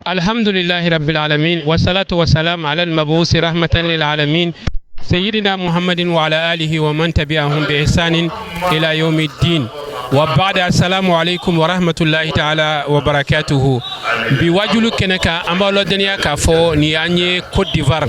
الحمد لله رب العالمين والصلاة والسلام على المبعوث رحمة للعالمين سيدنا محمد وعلى آله ومن تبعهم بإحسان إلى يوم الدين وبعد، السلام عليكم ورحمة الله تعالى وبركاته. Bi wajulu kɛnɛ kan, an b'aw ladɔnniya k'a fɔ nin y'an ye Côte d'Ivoire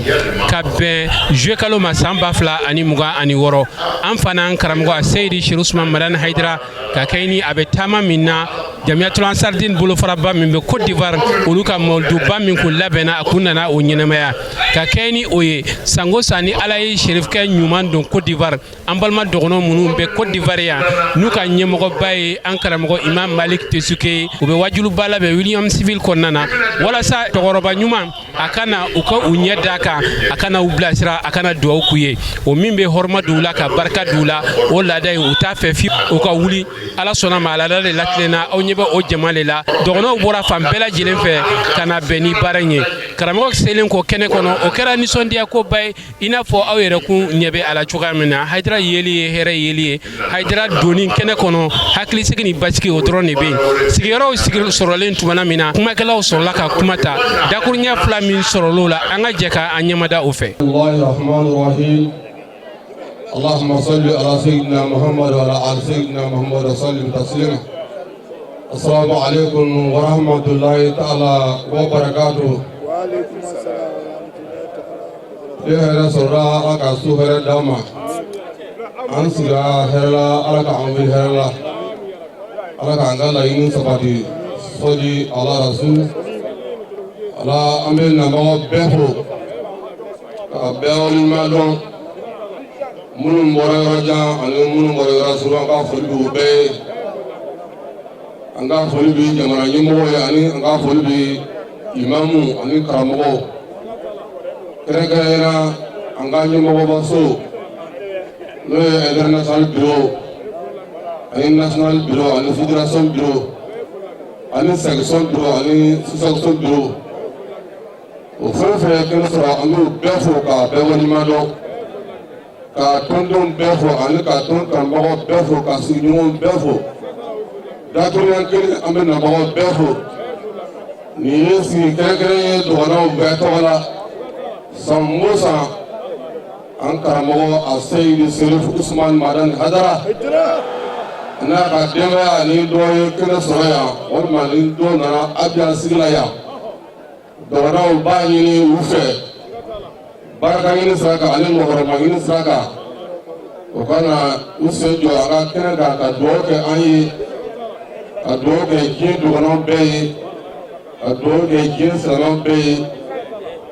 ka bɛn juillet kalo ma san 2026. An fana an karamɔgɔ Seyidi Chérif Ousmane Madani Haidara ka kɛ ni a bɛ taama min na, Jamiyatul Ansardine bolofaraba min bɛ Côte d'Ivoire, olu ka mawuluduba min kun labɛnna, a kun nana o ɲɛnamaya ka kɛ ni o ye. Sango san ni Ala ye Cherifkɛ ɲuman don Côte d'Ivoire, an balima dɔgɔnɔ minnu bɛ Côte d'Ivoire yan, n'u ka ɲɛmɔgɔba ye an karamɔgɔ Imam Malik Tesuke, u bɛ wajuluba labɛn Williamsville kɔnɔna na walasa cɛkɔrɔba ɲuman a ka na u ka u ɲɛ da kan, a ka na u bilasira, a ka na duwawu k'u ye, o min bɛ hɔrɔma d'u la ka barika d'u la. O laada in, u t'a fɛ fi u ka wuli. Ala sɔnna ma, a laada de latilenna. Aw ɲɛ bɛ o jama de la, dɔgɔnɔw bɔra fan bɛɛ lajɛlen fɛ ka na bɛn ni baara in ye. Karamɔgɔ selen kɔ kɛnɛ kɔnɔ, o kɛra nisɔndiya koba ye, i n'a fɔ aw yɛrɛ kun ɲɛ bɛ a la cogoya min na. Hayidara yeli ye hɛrɛ yeli ye. Hayidara donni kɛnɛ kɔnɔ, hakilisigi ni basigi, o dɔrɔn de bɛ yen. Sigiyɔrɔw sigi sɔrɔlen tumana min na, kumakɛlaw sɔrɔla ka kuma ta. Dakuruɲɛ fila min sɔrɔl'o la, an ka jɛ ka an ɲɛmada o fɛ. الله الرحمن الرحيم، اللهم صل على سيدنا محمد وعلى آل سيدنا محمد وسلم تسليما. السلام عليكم ورحمة الله تعالى وبركاته. وعليكم السلام ورحمة الله تعالى. Ne hɛrɛ sɔrɔla, Ala ka su hɛrɛ d'an ma. An sigira hɛrɛ la, Ala ka an wuli hɛrɛ la, Ala k'an ka laɲini sabati. Sɔji ala rasul ala. An bɛ nabagaw bɛɛ fo ka bɛɛ waleɲuman dɔn, minnu bɔra yɔrɔ jan ani minnu bɔra yɔrɔ surun. An ka foli b'u bɛɛ ye. An ka foli bɛ jamana ɲɛmɔgɔw ye ani an ka foli bɛ imamu ani karamɔgɔw, kɛrɛnkɛrɛnnenya an ka ɲɛmɔgɔba so, n'o ye international bureau ani national bureau ani fédération bureau ani section bureau ani sous-section bureau. O fɛn o fɛn ye kɛnɛ sɔrɔ, an b'u bɛɛ fo k'a bɛɛ waleɲuman dɔn, ka tɔndenw bɛɛ fo ani ka tɔn kanubagaw bɛɛ fo, ka sigiɲɔgɔnw bɛɛ fo. Dakuruɲɛ kelen, an bɛ nabagaw bɛɛ fo. Nin ye sigi kɛrɛnkɛrɛn ye dɔgɔnɔw bɛɛ tɔgɔ la. San o san, an karamɔgɔ a Seyidi Serif Usman Madani Hadara n'a ka denbaya ni dɔ ye kɛnɛ sɔrɔ yan, walima ni dɔ nana Abijan sigi la yan, dɔgɔnɔw b'a ɲini u fɛ barika ɲini sira kan ani mɔgɔkɔrɔba ɲini sira kan, o ka na u sen jɔ a ka kɛnɛ kan ka dugawu kɛ an ye, ka dugawu kɛ diɲɛ dɔgɔnɔw bɛɛ ye, ka dugawu kɛ diɲɛ silamɛw bɛɛ ye.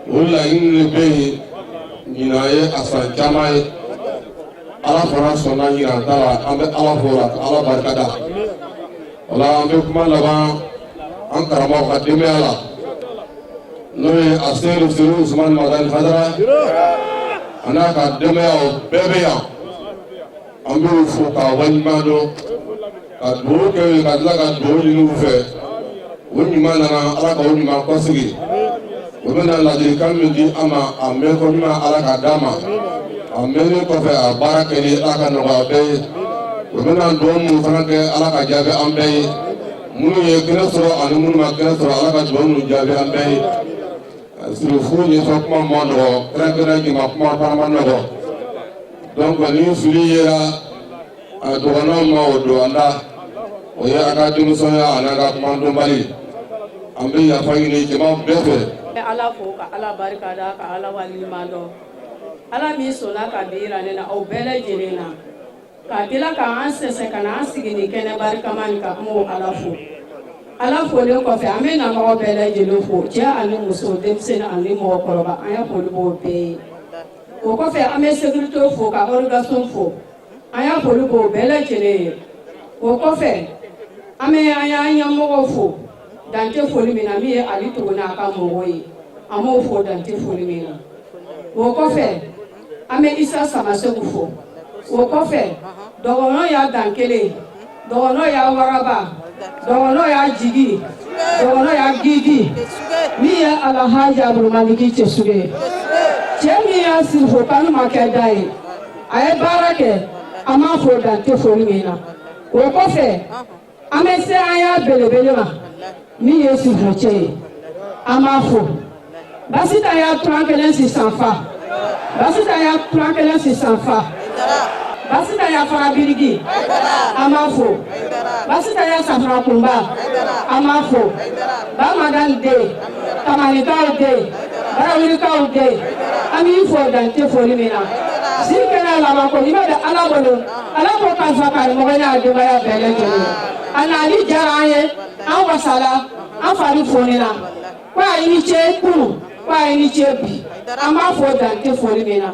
O laɲini de bɛ yen. Ɲinan ye a san caman ye, Ala fana sɔnna ɲinan ta la. An bɛ Ala fo la ka Ala barika da o la. An bɛ kuma laban an karamɔgɔ ka denbaya la, n'o ye a Seyidu Seyidu Usumani Madani Hadara a n'a ka denbayaw bɛɛ bɛ yan. An b'u fo k'a waleɲuman dɔn, ka dugawu kɛ u ye, ka tila ka dugawu ɲini u fɛ. O ɲuman nana, Ala ka o ɲuman kɔsigi. O bɛna ladilikan min di an ma, a mɛn ko ɲuman, Ala k'a d'a ma. A mɛnnen kɔfɛ, a baara kɛli, Ala ka nɔgɔya bɛɛ ye. O bɛna dugawu minnu fana kɛ, Ala ka jaabi an bɛɛ ye. Minnu ye kɛnɛ sɔrɔ ani minnu ma kɛnɛ sɔrɔ, Ala ka dugawu ninnu jaabi an bɛɛ ye. Sirifu ɲɛfɔ kuma ma nɔgɔ, kɛrɛnkɛrɛn jama kuma fana ma nɔgɔ. Donc ni fili yera a dɔgɔnɔw ma, o don an da, o ye a ka denmisɛnya ani a ka kumadɔnbali. An bɛ yafa ɲini jama bɛɛ fɛ. Ala fo ka Ala barika da, ka Ala waleɲuman dɔn. Ala min sɔnna ka bi yira ne na, aw bɛɛ lajɛlen na, ka tila k'an sɛsɛ ka na an sigi nin kɛnɛ barikama nin kan, an b'o Ala fo. Ala folen kɔfɛ, an bɛ namɔgɔ bɛɛ lajɛlen fo, cɛ ani muso, denmisɛnnin ani mɔgɔkɔrɔba, an ye foli b'o bɛɛ ye. O kɔfɛ, an bɛ sécurité fo ka organisation fo, an y'a foli b'o bɛɛ lajɛlen ye. O kɔfɛ, an bɛ an y'an ɲɛmɔgɔw fo dan tɛ foli min na, min ye Ali Togo n'a ka mɔgɔw ye, an b'o fo dan tɛ foli min na. O kɔfɛ, an bɛ Isa Samasegu fo. O kɔfɛ, dɔgɔnɔ y'a dan kelen, dɔgɔnɔ y'a waraba, dɔgɔnɔ y'a jigi, dɔgɔnɔ y'a gidi, min ye Alahaji Abulumaliki Cɛsuge, cɛ min y'a sirifo kanu ma kɛ da ye, a ye baara kɛ, an b'a fo dan tɛ foli min na. O kɔfɛ, an bɛ se an y'a belebele ma, min ye sirifo cɛ ye. An b'a fo. Basita y'a turan kelen sisan fa. Basita y'a turan kelen sisan fa. Basita y'a fara biriki. An b'a fo. Basita y'a safara kunba. An b'a fo. Bamadan den. Kamanikaw den. Barawulikaw den. An b'i fo dan tɛ foli min na. Si kɛra laban ko ɲuman bɛ Ala bolo. Ala k'o kalifa karamɔgɔ n'a denbaya bɛɛ lajɛlen. A nali diyara an ye. An wasala. An fari fonina. Ko a ye ni ce kunun. Ko a ye ni ce bi. An b'a fo dan tɛ foli min na.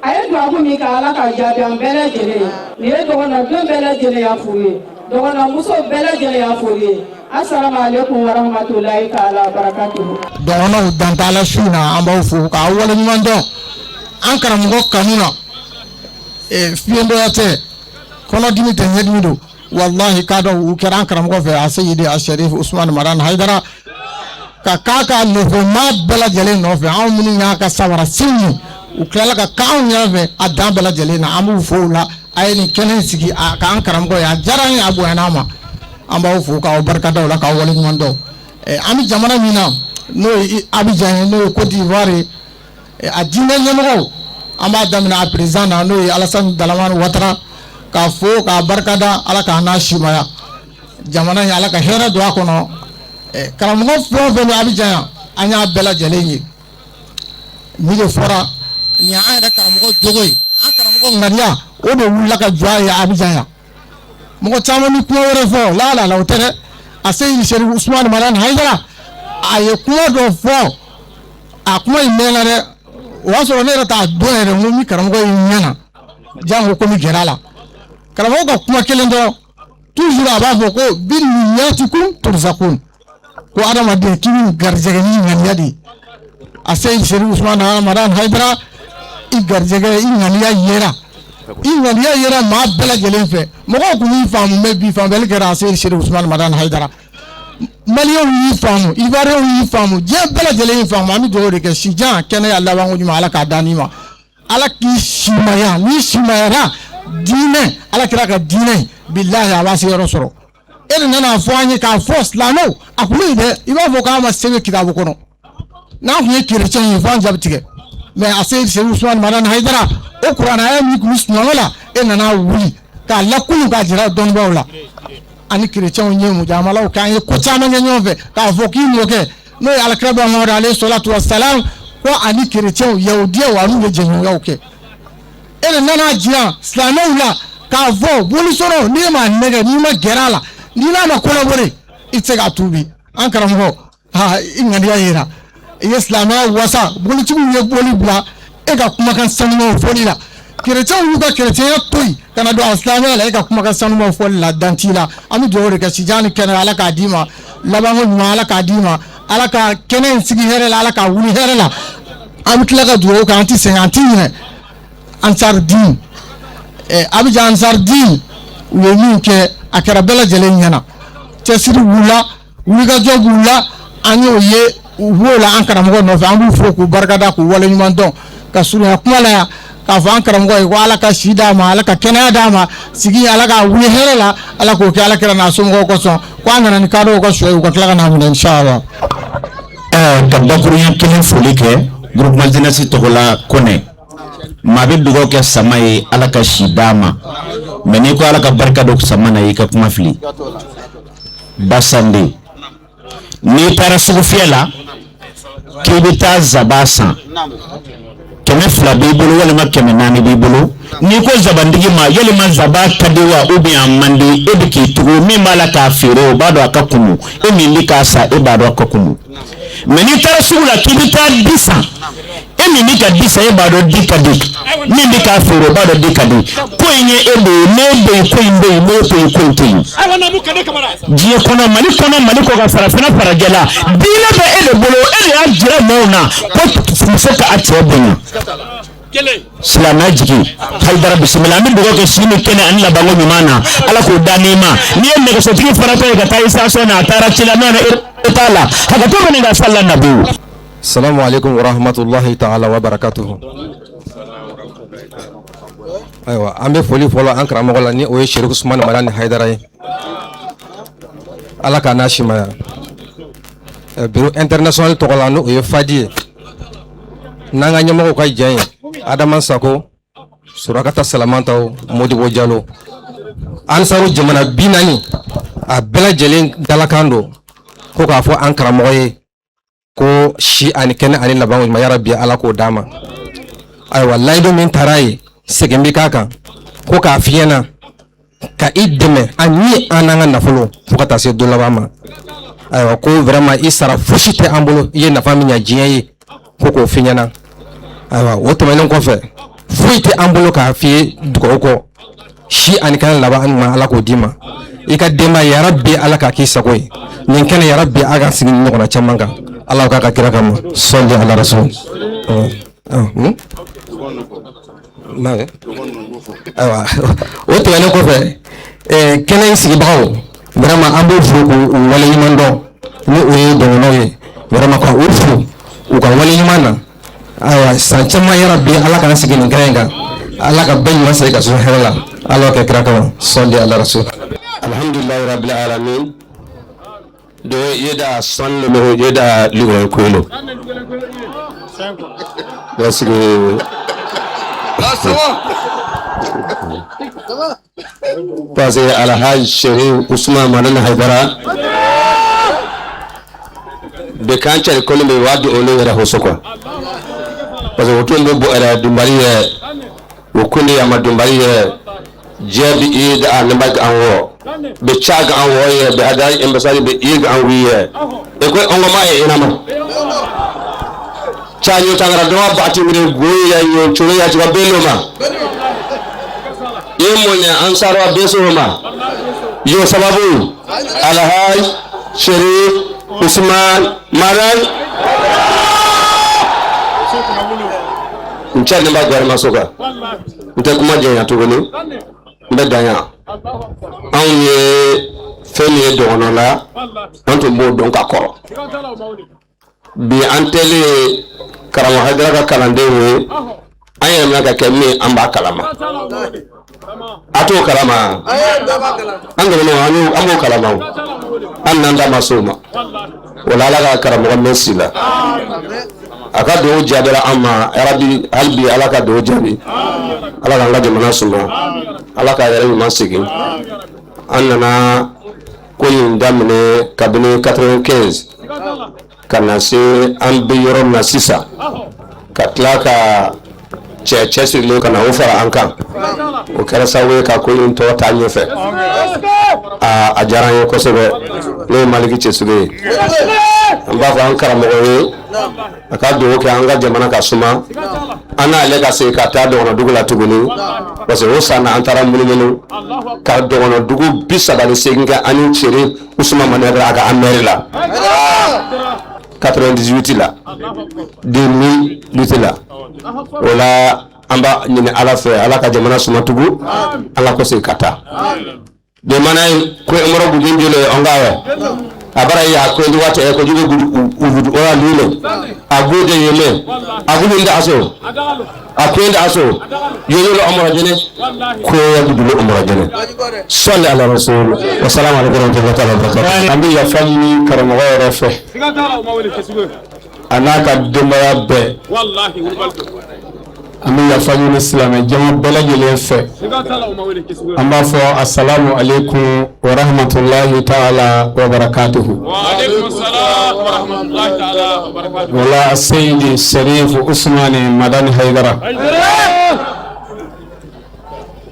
A ye duwawu min kɛ Ala ka jaabi an bɛɛ lajɛlen ye. Nin ye dɔgɔnɔden bɛɛ lajɛlen y'a furu ye. Dɔgɔnɔmuso bɛɛ lajɛlen y'a furu ye. Asalamu aleykum wa rahmatulahi taala wa barakatuhu. Dɔgɔnɔw dan t'a la su in na, an b'aw fo k'aw waleɲuman dɔn an karamɔgɔ kanu na. Fiyentɔya tɛ, kɔnɔdimi tɛ, ɲɛdimi don. Walahi k'a dɔn u kɛra an karamɔgɔ fɛ, a seyidi a sherif Usman Madani Hayidara, ka k'a ka nɔfɛmaa bɛɛ lajɛlen nɔfɛ. Anw minnu y'a ka samara sen ye, u tilala ka k'anw ɲɛfɛ a dan bɛɛ lajɛlen na. An b'u fo o la. A ye nin kɛnɛ in sigi a k'an karamɔgɔ ye, a diyara an ye, a bonyana an ma. An b'aw fo k'aw barikada o la, k'aw waleɲuman dɔn. An bɛ jamana min na, n'o ye Abidjan ye, n'o ye Côte d'Ivoire ye, a diinɛ ɲɛmɔgɔw, an b'a daminɛ a président na, n'o ye Alassane Dramane Ouattara, k'a fo k'a barikada. Ala k'an n'a simaya jamana in, Ala ka hɛrɛ don a kɔnɔ. Karamɔgɔ fɛn o fɛn bɛ Abidjan yan, an y'a bɛɛ lajɛlen ye. Nin de fɔra, nin y'an yɛrɛ karamɔgɔ jogo ye, an karamɔgɔ ŋaniya, o de wulila ka jɔ a ye Abidjan yan. Mɔgɔ caman bɛ kuma wɛrɛ fɔ, la la la, o tɛ dɛ. A seyidi Sherif Usman Madani Hayidara, a ye kuma dɔ fɔ, a kuma in mɛnna dɛ. O y'a sɔrɔ ne yɛrɛ t'a dɔn yɛrɛ, n ko ni karamɔgɔ y'i ɲɛna janko ko mi gɛrɛ a la. Karamɔgɔ ka kuma kelen dɔrɔn, toujours a b'a fɔ ko bi niyatikum turzakun, ko adamaden k'i bɛ garijɛgɛ ni ŋaniya de ye. A seyidi Sherif Usman Madani Hayidara, i garijɛgɛ, i ŋaniya yera, i ŋaniya yera maa bɛɛ lajɛlen fɛ. Mɔgɔw tun b'i faamu, mais bi faamuyali kɛra. A seyidi Sherif Usman Madani Hayidara, Maliyɛnw y'i faamu, Ivoiriyɛnw y'i faamu, diɲɛ bɛɛ lajɛlen y'i faamu. An bɛ dugawu de kɛ, sijan, kɛnɛya, labanko ɲuman, Ala k'a d'an ma. Ala k'i simaya, n'i simayara diinɛ, Ala kira ka diinɛ, bilahi a b'a se yɔrɔ sɔrɔ. E de nana fɔ an ye k'a fɔ silamɛw a kun bɛ yen dɛ, i b'a fɔ k'a ma sɛbɛn kitabu kɔnɔ. N'an tun ye kerecɛn ye, f'an jaabi tigɛ. Mais a seyidi Sherif Usman Madani Hayidara, o kuranɛ aya min tun bɛ sunɔgɔ la, e nana wuli k'a lakunu k'a jira dɔnnibaaw la. Ani kerecɛnw ye mujamalaw k'an ye ko caman kɛ ɲɔgɔn fɛ, k'a fɔ k'i mɔkɛ n'o ye alakira Muhamadu alayhi salatu wa salam, ko ani kerecɛnw, yahudiyaw, an'u bɛ jɛɲɔgɔnyaw kɛ. E de nana jira silamɛw la k'a fɔ boli sɔrɔ, n'i m'a nɛgɛ, n'i ma gɛrɛ a la, n'i n'a ma collaborer, i tɛ se k'a tuubi. An karamɔgɔ, ha, i ŋaniya yera, i ye silamɛya wasa. Bolitigiw ye boli bila e ka kumakan sanumaw fɔli la. Kerecɛnw y'u ka kerecɛnya to yen ka na don a silamɛya la e ka kumakan sanumaw fɔli la. Dan t'i la. An bɛ dugawu de kɛ, sijan ni kɛnɛya, Ala k'a d'i ma, labanko ɲuman, Ala k'a d'i ma, Ala ka kɛnɛ in sigi hɛrɛ la, Ala k'a wuli hɛrɛ la. An bɛ tila ka dugawu kɛ, an ti sɛgɛn, an ti ɲinɛ Ansar Dine, Abidjan Ansar Dine. U ye min kɛ, a kɛra bɛɛ lajɛlen ɲɛna. Cɛsiri b'u la, wulikajɔ b'u la, an y'o ye, u b'o la an karamɔgɔ nɔfɛ. An b'u fo k'u barikada, k'u waleɲuman dɔn. Ka surunya kuma la yan k'a fɔ an karamɔgɔ ye ko Ala ka si d'a ma, Ala ka kɛnɛya d'a ma, sigi Ala k'a wuli hɛrɛ la, Ala k'o kɛ Ala kira n'a somɔgɔw kosɔn. Ko an nana ni kadɔw ka sɔ ye, u ka tila ka n'a minɛ inshallah. Ka dakuruɲɛ kelen foli kɛ groupement jeunesse tɔgɔ la. Kɔnɛ maa bɛ dugawu kɛ Sama ye, Ala ka si d'a ma. Mais n'i ko Ala ka barika don Sama na, i ka kuma fili. Basande, n'i taara sugufiyɛ la k'i bɛ taa zaba san, 200 b'i bolo walima 400 b'i bolo, n'i ko zabantigi ma yalima zaba ka di wa ou bien a man di, e bɛ k'i tugu min b'a la k'a feere, o b'a dɔn a ka kumu. E min bɛ k'a san, e b'a dɔn a ka kumu. Mais n'i taara sugu la k'i bɛ taa di san, e min bɛ ka di san, e b'a dɔn di ka di. Min bɛ k'a feere, o b'a dɔn di ka di. Ko in ye e de ye, n'e bɛ yen, ko in bɛ yen, n'e tɛ yen, ko in tɛ yen. Diɲɛ kɔnɔ, Mali kɔnɔ, Mali kɔ kan, farafinna, farajɛla, diinɛ bɛ e de bolo. E de y'a jira maaw na ko muso ka a cɛ bonya. Silamɛya jigi Hayidara, bisimila. An bɛ dugawu kɛ si ni kɛnɛ ani labanko ɲuman na, Ala k'o da n'i ma. N'i ye nɛgɛsotigi faratɔ ye ka taa station na, a taara ci la, n'o e t'a la, hakɛto bɛ nin ka sali nabi. Salamu alaikum wa rahmatullahi ta'ala wa barakatuhu. Ayiwa, an bɛ foli fɔlɔ an karamɔgɔ la, ni o ye Sherif Usman Madani Hayidara ye. Ala k'a n'a simaya. Bureau international tɔgɔ la, n'o ye Fadi ye, n'an ka ɲɛmɔgɔw ka jɛn ye, Adama Sako, Surakata Salamataw, Modibo Jalo, Ansaru jamana 40 a bɛɛ lajɛlen dalakan don ko k'a fɔ an karamɔgɔ ye ko si ani kɛnɛ ani laban ɲuman, yarabi Ala k'o d'a ma. Ayiwa, layidu min taara ye, segin bɛ k'a kan, ko k'a f'i ɲɛna ka i dɛmɛ an ni an n'an ka nafolo fo ka taa se don laban ma. Ayiwa, ko vraiment i sara fosi tɛ an bolo, i ye nafa min ɲɛ diɲɛ ye, ko k'o f'i ɲɛna. Ayiwa, o tɛmɛnen kɔfɛ, foyi tɛ an bolo k'a f'i ye dugawu kɔ, si ani kɛnɛ laban ɲuman, Ala k'o d'i ma, i ka denbaya, yarabi Ala k'a k'i sago ye. Nin kɛnɛ, yarabi a ka sigi ɲɔgɔnna caman kan, Ala k'a ka kira kama, sɔli ala rasul. Ayiwa, o tɛmɛnen kɔfɛ, kɛnɛ in sigibagaw, vraiment an b'u fo k'u waleɲuman dɔn, ni o ye dɔgɔnɔw ye, vraiment ka u fo u ka waleɲuman na. Ayiwa, san caman, yarabi Ala k'an sigi nin kɛnɛ in kan, Ala ka bɛɛ ɲuman segin ka so hɛrɛ la, Ala ka kira kama, sɔli ala rasul. Alhamdulillahi rabbil alamin. Do yeda sonle mo yeda ligol kuelo parce que parce que Alhaj Sherif Ousmane Madani Haidara be kan cari kono be wadi o le yɛrɛ hoso quoi, parce que woto be bo era dumbali ye wo kunde ya ma dumbali ye jebi ida a namba an wo be chaga an wo ye be adai embassade be iga an wi ye e ko on ma e ina ma chanyo tangara do ba ti mire goya yo cholo ya jiba belo ma yemo ne ansaro beso ma yo sababu Alhaj Sherif Ousmane Madani nchani mba gwarma soka nte kuma janya tuguni n bɛ dan yan. Anw ye fɛn min ye dɔgɔnɔ la, an tun b'o dɔn ka kɔrɔ. Bi an tɛlen karamɔgɔ Hayidara ka kalandenw ye, an yɛrɛ bɛna ka kɛ min, an b'a kalama. A t'o kalama, an dɔgɔnɔ an b'o kalama o, hali n'an da ma s'o ma. O la Ala ka karamɔgɔ mɛn si la, a ka dugawu jaabira an ma, yarabi hali bi Ala ka dugawu jaabi, Ala k'an ka jamana suma, Ala k'a yɛrɛ ɲuman segin. An nana ko in daminɛ kabini 95 ka na se an bɛ yɔrɔ min na sisan, ka tila ka cɛ cɛsirilen ka na o fara an kan, o kɛra sababu ye ka ko in tɔ taa ɲɛfɛ. A diyara an ye kosɛbɛ. N'o ye Maliki Cɛsiri ye, an b'a fɔ an karamɔgɔ ye a ka dugawu kɛ an ka jamana ka suma, an n'ale ka segin ka taa dɔgɔnɔdugu la tuguni, parce que o san na an taara munumunu ka dɔgɔnɔdugu 38 kɛ an ni Sherif Ousmane Madani a ka an mɛri la 98 la 2008 la. O la an b'a ɲini Ala fɛ, Ala ka jamana suma tugun, Ala ko segin ka taa. De mana ko Umaru gudin jolo on ga a bara ya ko ndi wata ko jugo gudu ora lule a gode yele a gudu nda aso a ko nda aso yolo Umar jene ko ya gudu Umar jene salli ala rasul wa salamu alaykum wa rahmatullahi wa barakatuh. An bɛ yafa ɲini karamɔgɔ yɛrɛ fɛ a n'a ka denbaya bɛɛ, an bɛ yafa ɲini silamɛ jama bɛɛ lajɛlen fɛ. An b'a fɔ asalamu aleykum wa rahmatulahi ta'ala wa barakatuhu. Wala Seyidi Sherif Ousmane Madani Haidara,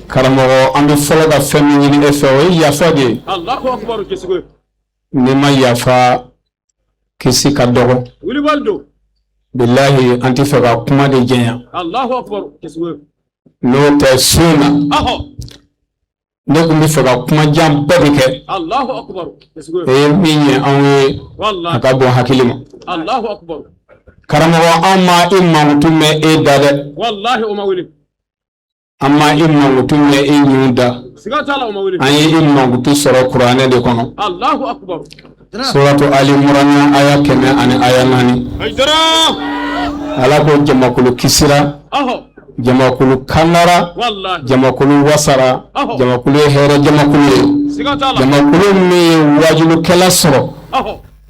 karamɔgɔ, an bɛ fɔlɔ ka fɛn min ɲini e fɛ, o ye yafa de ye. N'i ma yafa, kisi ka dɔgɔ. Bilahi, an tɛ fɛ ka kuma de jɛnya. N'o tɛ su na, ne tun bɛ fɛ ka kuma jan bɛɛ de kɛ. O ye min ye anw ye, a ka bon hakili ma. Karamɔgɔ, an ma i mankutu mɛn e da dɛ. An ma i mankutu mɛn e ɲun da. An ye i mankutu sɔrɔ kuranɛ de kɔnɔ. Suratu Ali Imran aya 104. Ala ko jamakulu kisira, jamakulu kanara, jamakulu wasara, jamakulu ye hɛrɛ jamakulu ye, jamakulu min ye wajulukɛla sɔrɔ.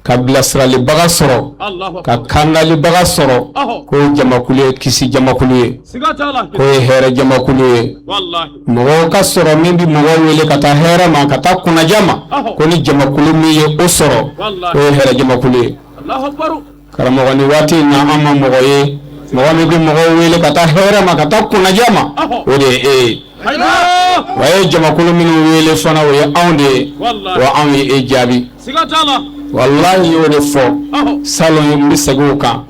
Ka bilasiralibaga sɔrɔ, ka kandalibaga sɔrɔ, k'o jamakulu ye kisi jamakulu ye, k'o ye hɛrɛ jamakulu ye. Mɔgɔw ka sɔrɔ min bɛ mɔgɔw wele ka taa hɛrɛ ma, ka taa kunnaja ma, ko ni jamakulu min ye o sɔrɔ, k'o ye hɛrɛ jamakulu ye. Karamɔgɔ, ni waati in na, an ma mɔgɔ ye, mɔgɔ min bɛ mɔgɔw wele ka taa hɛrɛ ma, ka taa kunnaja ma, o de ye e ye. Wa ye jamakulu minnu wele fana, o ye anw de ye, wa anw ye e jaabi. Walahi, y'o de fɔ salon, n bɛ segin o kan.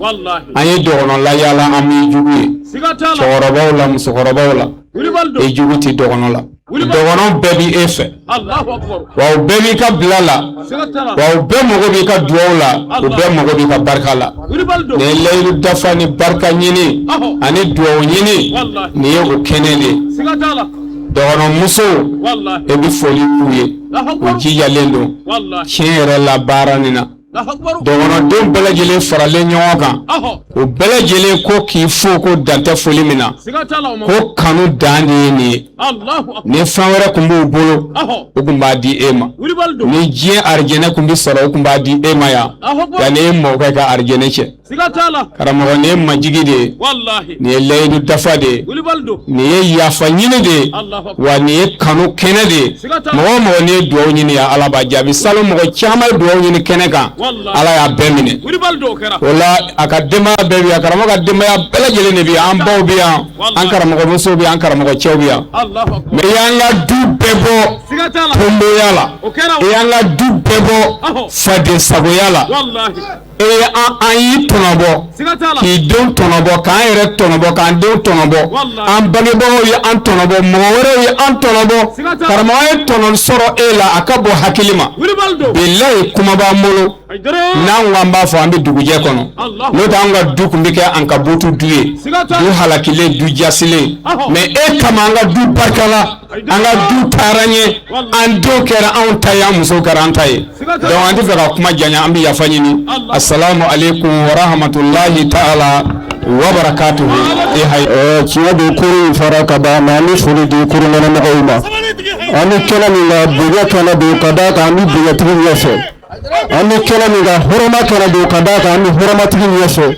An ye dɔgɔnɔ la yaala, an b'i jugu ye cɛkɔrɔbaw la, musokɔrɔbaw la, e jugu tɛ dɔgɔnɔ la. Dɔgɔnɔ bɛɛ b'i e fɛ, wa u bɛɛ b'i ka bila la, wa u bɛɛ mago b'i ka duwawu la, u bɛɛ mago b'i ka barika la. Nin ye layidu dafa ni barika ɲini ani duwawu ɲini, nin ye o kɛnɛ de ye. Dɔgɔnɔmusow, e bɛ foli k'u ye, u jijalen don tiɲɛ yɛrɛ la baara nin na. Dɔgɔnɔdenw bɛɛ lajɛlen faralen ɲɔgɔn kan, o bɛɛ lajɛlen ko k'i fo, ko dan tɛ foli min na, ko kanu dan de ye nin ye. Ni fɛn wɛrɛ tun b'u bolo, u tun b'a di e ma. Ni diɲɛ arijɛnɛ tun bɛ sɔrɔ, u tun b'a di e ma yan, yanni e mɔkɛ ka arijɛnɛ cɛ. Karamɔgɔ, nin ye majigi de ye, nin ye layidu dafa de ye, nin ye yafa ɲini de ye, wa nin ye kanu kɛnɛ de ye. Mɔgɔ o mɔgɔ n'i ye dugawu ɲini yan, Ala b'a jaabi. Salon, mɔgɔ caman ye dugawu ɲini kɛnɛ kan, Ala y'a bɛɛ minɛ. O la, a ka denbaya bɛɛ bɛ yan, karamɔgɔ ka denbaya bɛɛ lajɛlen de bɛ yan. An baw bɛ yan, an karamɔgɔmusow bɛ yan, an karamɔgɔ cɛw bɛ yan. Mais i y'an ka du bɛɛ bɔ tonboya la, i y'an ka du bɛɛ bɔ faden sagoya la. E ye an y'i tɔnɔbɔ, k'i denw tɔnɔbɔ, k'an yɛrɛ tɔnɔbɔ, k'an denw tɔnɔbɔ, an bangebagaw ye an tɔnɔbɔ, mɔgɔ wɛrɛw ye an tɔnɔbɔ. Karamɔgɔ ye tɔnɔ sɔrɔ e la, a ka bɔ hakili ma. Bilayi, kuma b'an bolo, n'an ko an b'a fɔ, an bɛ dugujɛ kɔnɔ. N'o tɛ, an ka du tun bɛ kɛ an ka butu du ye, du halakilen, du jasilen. Mais e kama, an ka du barikala, an ka du taara ɲɛ, an denw kɛra anw ta ye, an musow kɛra an ta ye. Donc an tɛ fɛ ka kuma janya, an bɛ yafa ɲini. Asalamu aleykum wa rahmatulahi ta'ala wa barakatuhu. E hayi. Tiɲɛ don, kuru in fara ka ban, mais an bɛ foli di kurun kɔnɔmɔgɔw ma. An bɛ kɛnɛ min kan, bonya kɛnɛ don, ka d'a kan an bɛ bonyatigi ɲɛfɛ. An bɛ kɛnɛ min kan, hɔrɔma kɛnɛ don, ka d'a kan an bɛ hɔrɔmatigi ɲɛfɛ.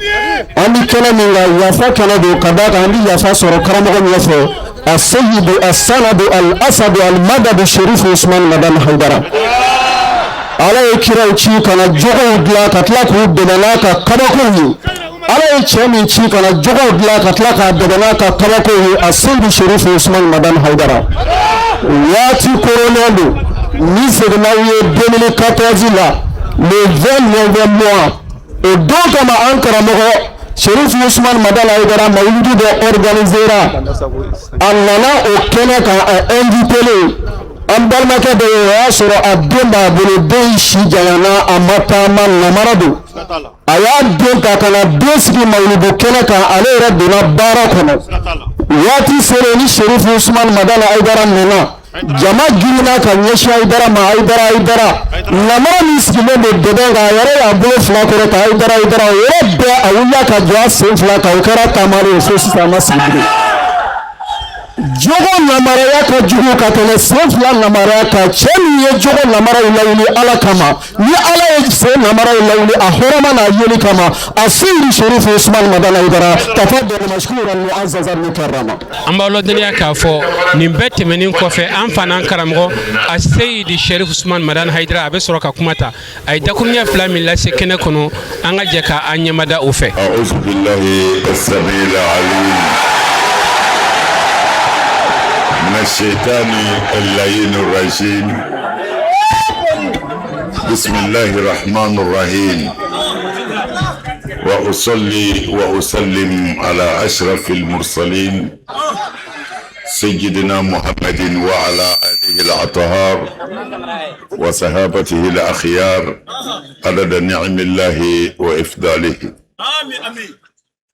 An bɛ kɛnɛ min kan, yafa kɛnɛ don, ka d'a kan an bɛ yafa sɔrɔ karamɔgɔ ɲɛfɛ, aseyidu asanadu al asadu al madadu Sherifu Usman Madani Hayidara. Ala ye kiraw ci ka na jogow dilan, ka tila k'u dɛmɛ n'a ka kabakow ye. Ala ye cɛ min ci ka na jogow dilan, ka tila k'a dɛmɛ n'a ka kabakow ye, aseyidu Sherifu Usman Madani Hayidara. Waati koronnen don ni seginna aw ye 2014 la, le 29 mois, o don kama, an karamɔgɔ Sherifu Usman Madani Hayidara, mawuludu dɔ organisera, a nana o kɛnɛ kan, a invité an balimakɛ dɔ ye. O y'a sɔrɔ a den b'a bolo, den si janyana, a ma taama, namara don. A y'a den ta ka na den sigi mawuludu kɛnɛ kan, ale yɛrɛ donna baara kɔnɔ. Waati sera ni Sherifu Usman Madani Hayidara nana, jama girinna ka ɲɛsin Hayidara ma: "Hayidara, Hayidara!" Namara min sigilen don dɛbɛn kan, a yɛrɛ y'a bolo fila kɔrɔ ta: "Hayidara, Hayidara!" O yɔrɔ bɛɛ, a wulila ka jɔ a sen fila kan. O kɛra taamalen ye fo sisan, a ma sigi bilen. Jogo namaraya ka jugu ka tɛmɛ sen fila namaraya kan. Cɛ min ye jogo namaraw lawuli Ala kama, ni Ala ye sen namaraw lawuli a hɔrɔma n'a yeli kama, a seyidu Sherifu Usman Madani Hayidara, tafaddal mashkuran muazzazan mukarrama. An b'aw ladɔnniya k'a fɔ nin bɛɛ tɛmɛnen kɔfɛ, an fa n'an karamɔgɔ a Seyidi Sherif Usman Madani Hayidara, a bɛ sɔrɔ ka kuma ta. A ye dakuruɲɛ fila min lase kɛnɛ kɔnɔ, an ka jɛ k'an ɲɛmada o fɛ. أعوذ بالله السميع العليم من الشيطان اللعين الرجيم. بسم الله الرحمن الرحيم، وأصلي وأسلم على أشرف المرسلين سيدنا محمد وعلى آله الأطهار وصحابته الأخيار عدد نعم الله وإفضاله.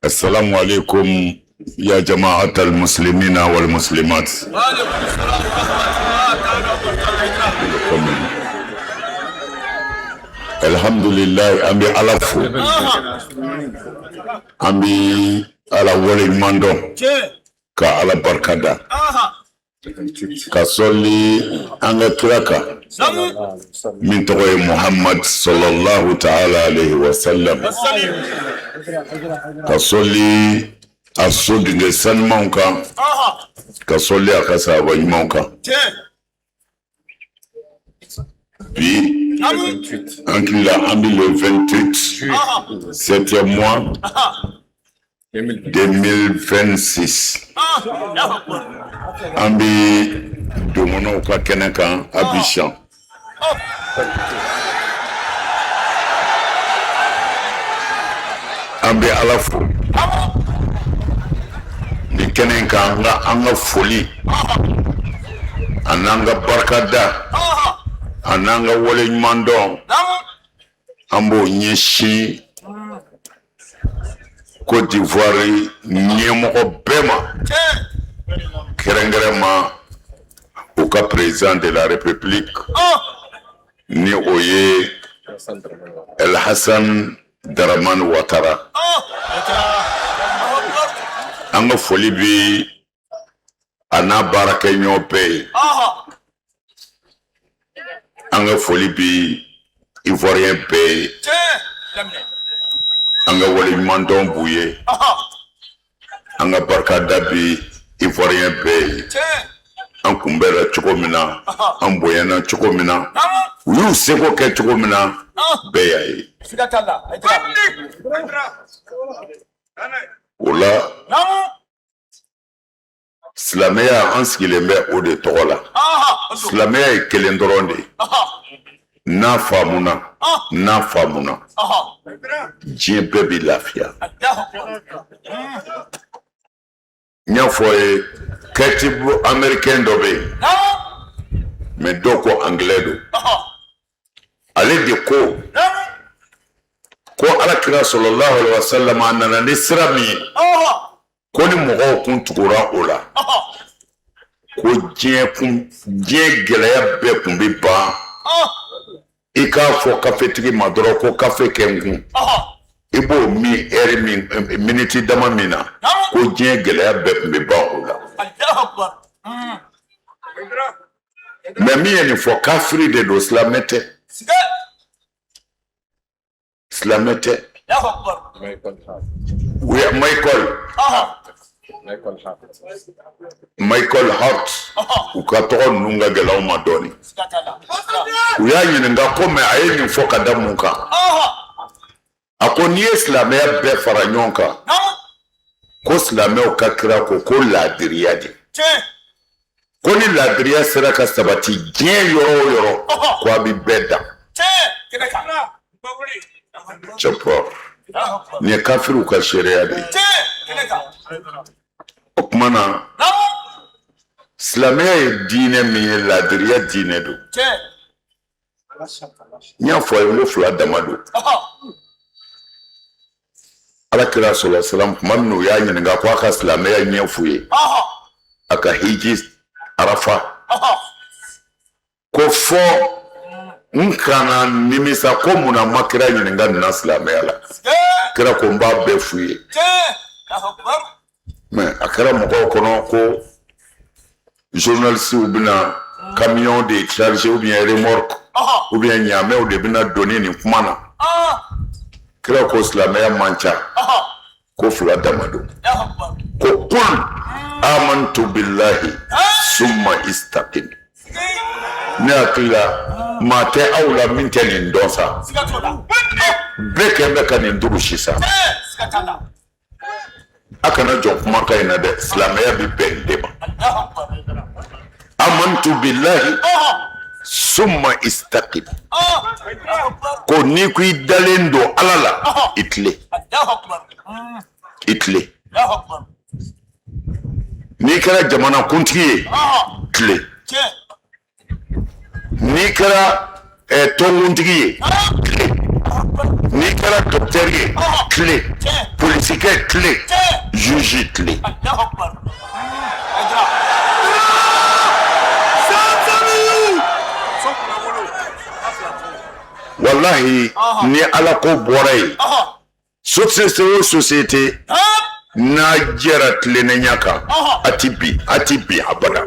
السلام عليكم يا جماعة المسلمين والمسلمات. الحمد لله، an bɛ Ala fo, an bɛ Ala waleɲuman dɔn, ka Ala barika da. Ka sɔli an ka kira kan min tɔgɔ ye Muhammad sallallahu ta'ala alayhi wa sallam, ka sɔli a sodenkɛ sanumanw kan, ka sɔli a ka sahaba ɲumanw kan. Bi an hakili la, an bɛ le 28 septième mois 2026, an bɛ donkɔnɔw ka kɛnɛ kan Abidjan. An bɛ Ala fo nin kɛnɛ in kan. An ka foli a n'an ka barikada a n'an ka waleɲumandɔn, an b'o ɲɛsin Côte d'Ivoire ɲɛmɔgɔ bɛɛ ma, kɛrɛnkɛrɛn ma u ka président de la République, ni o ye El Hassan Dramane Ouattara. An ka foli bi a n'a baarakɛɲɔgɔn bɛɛ ye. An ka foli bi Ivoirien bɛɛ ye. An ka waleɲumandɔn b'u ye. An ka barikada bi Ivoirien bɛɛ ye. An kunbɛnna cogo min na, an bonyana cogo min na, u y'u seko kɛ cogo min na, bɛɛ y'a ye. O la, silamɛya, an sigilen bɛ o de tɔgɔ la. Silamɛya ye kelen dɔrɔn de ye. N'a faamuna, n'a faamuna, diɲɛ bɛɛ bɛ lafiya. N y'a fɔ ye, kɛtibu américain dɔ bɛ yen, mais dɔw ko anglais don. Ale de ko ko Ala kira sallallahu alaihi wasallam, a nana ni sira min ye, ko ni mɔgɔw kun tugura o la, ko diɲɛ kun, diɲɛ gɛlɛya bɛɛ kun bɛ ban. I k'a fɔ kafetigi ma dɔrɔn ko kafe kɛ n kun, i b'o min ɛri min, miniti dama min na, ko diɲɛ gɛlɛya bɛɛ kun bɛ ban o la. Mais min ye nin fɔ, kafiri de don, silamɛ tɛ, silamɛ tɛ. Michael Michael Hart, u ka tɔgɔ ninnu ka gɛlɛn ma dɔɔnin. U y'a ɲininka ko mais a ye nin fɔ ka da mun kan? A ko n'i ye silamɛya bɛɛ fara ɲɔgɔn kan, ko silamɛw ka kira ko ko laadiriya de, ko ni laadiriya sera ka sabati diɲɛ yɔrɔ o yɔrɔ, ko a bɛ bɛɛ dan. Cɛpɔ, nin ye kafiriw ka seereya de ye. O tuma na, silamɛya ye diinɛ min ye, laadiriya diinɛ don. N y'a fɔ a ye, n ko fila dama don. Ala kira sɔlɔ salam, tuma min u y'a ɲininka ko a ka silamɛya ɲɛf'u ye, a ka hiji Arafa, ko fɔ n kana nimisa ko munna ma kira ɲininka nin na silamɛya la. Kira ko n b'a bɛɛ f'u ye. Mais a kɛra mɔgɔw kɔnɔ ko journalistes bɛna camion de charger ou bien remorque ou bien ɲaamɛw de bɛna doni nin kuma na. Kira ko silamɛya man ca, ko fila dama don. Ko qul amantu billahi summa istaqim. Ne hakili la, maa tɛ aw la min tɛ nin dɔn sa. Bɛɛ kɛn bɛ ka nin durusi sa. A kana jɔ kumakan in na dɛ. Silamɛya bɛ bɛn de ma. Amantu billahi summa istaqim, ko n'i ko i dalen don Ala la, i tilen, i tilen. N'i kɛra jamana kuntigi ye, tilen. N'i kɛra tɔnkuntigi ye, tilen. N'i kɛra docteur ye, tilen. Polisikɛ, tilen. Juge, tilen. Walahi, ni Ala ko bɔra yen, société o société N'a jɛra tilennenya kan, a ti bin, a ti bin abada.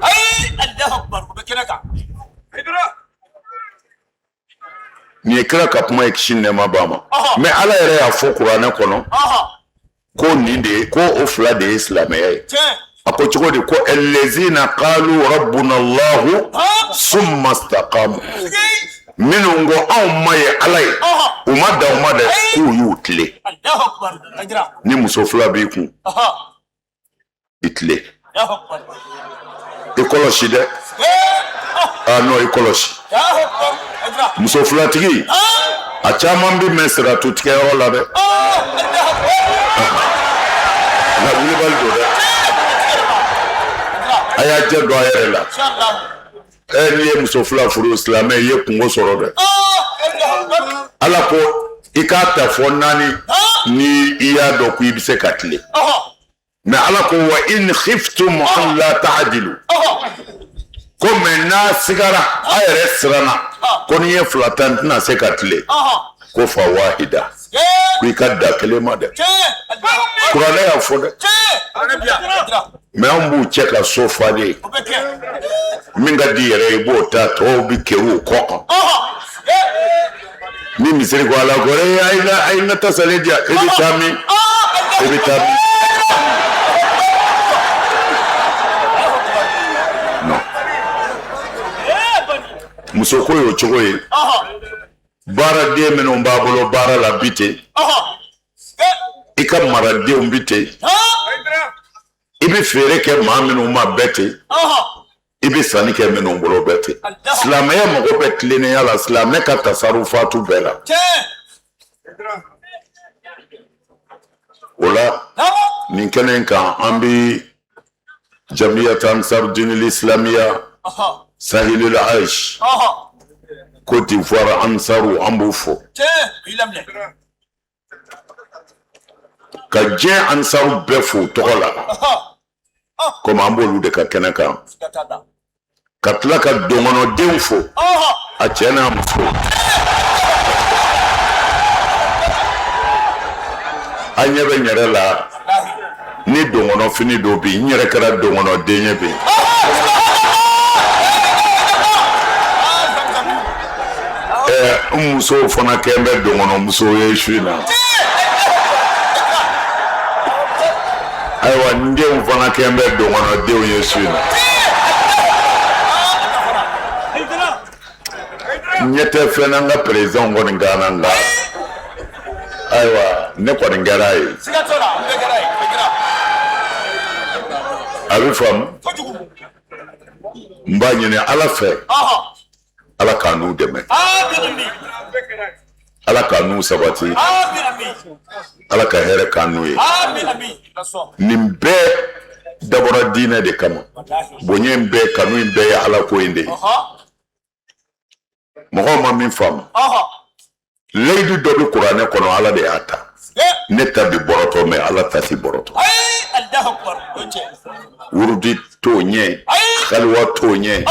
Nin ye kira ka kuma ye, kisi ni nɛɛma b'a ma. Mais Ala yɛrɛ y'a fɔ kuranɛ kɔnɔ ko nin de ye, ko o fila de ye silamɛya ye. A ko cogo di? Ko allazina qalu rabbuna Allahu summa staqamu. Minnu ko anw ma ye Ala ye, u ma dan o ma dɛ, k'u y'u tilen. Ni muso fila b'i kun, i tilen, i kɔlɔsi dɛ. Ah non, i kɔlɔsi. Muso filatigi, a caman bɛ mɛn siratu tigɛyɔrɔ la dɛ. Nka wulibali don dɛ. A y'a jɛ don a yɛrɛ la. Ɛ, n'i ye muso fila furu, silamɛ, i ye kunko sɔrɔ dɛ. Ala ko i k'a ta fɔ naani ni i y'a dɔn ko i bɛ se ka tilen. Mais Ala ko wa in khiftum an la ta'dilu, ko mais n'a sigara, a yɛrɛ siranna ko n'i ye fila ta, n tɛna se ka tilen, ko fa wahida, ko i ka da kelen ma dɛ. Kuranɛ y'a fɔ dɛ. Mais anw b'u cɛ ka so fa de ye. Min ka di yɛrɛ, i b'o ta, tɔw bɛ kɛr'u kɔ kan. Ni misiri ko ala ko ee, a ye n ka tasalen di yan, e bɛ taa min? E bɛ taa min? Non, muso ko y'o cogo ye. Baaraden minnu b'a bolo baara la bi ten, i ka maradenw bi ten, i bɛ feere kɛ maa minnu ma bɛɛ ten, i bɛ sanni kɛ minnu bolo bɛɛ ten. Silamɛya mago bɛ tilennenya la, silamɛ ka tasarufatu bɛɛ la. O la, nin kɛnɛ in kan, an bɛ Jamiyat Ansarudinil Islamiya Sahilil Aish Côte d'Ivoire Ansaru, an b'u fo ka diɲɛ ansaru bɛɛ fo u tɔgɔ la, komi an b'olu de ka kɛnɛ kan, ka tila ka donkɔnɔdenw fo, a cɛ n'a muso. A ɲɛ bɛ n yɛrɛ la ni donkɔnɔ fini don bi, n yɛrɛ kɛra donkɔnɔden ye bi. N musow fana kɛn bɛ donkɔnɔmusow ye su in na. Ayiwa, n denw fana kɛn bɛ donkɔnɔdenw ye su in na. N ɲɛ tɛ fɛn na n ka président kɔni kan na, nka ayiwa, ne kɔni kɛra a ye. A bɛ faamu. N b'a ɲini Ala fɛ, Ala k'an n'u dɛmɛ, Ala k'an n'u sabati, Ala ka hɛrɛ k'an n'u ye. Nin bɛɛ dabɔra diinɛ de kama. Bonya in bɛɛ, kanu in bɛɛ ye Ala ko in de ye. Mɔgɔw ma min faamu, layidu dɔ bɛ kuranɛ kɔnɔ, Ala de y'a ta. Ne ta bi bɔrɔtɔ, mais Ala ta ti bɔrɔtɔ. Wurudi t'o ɲɛ, kaliwa t'o ɲɛ,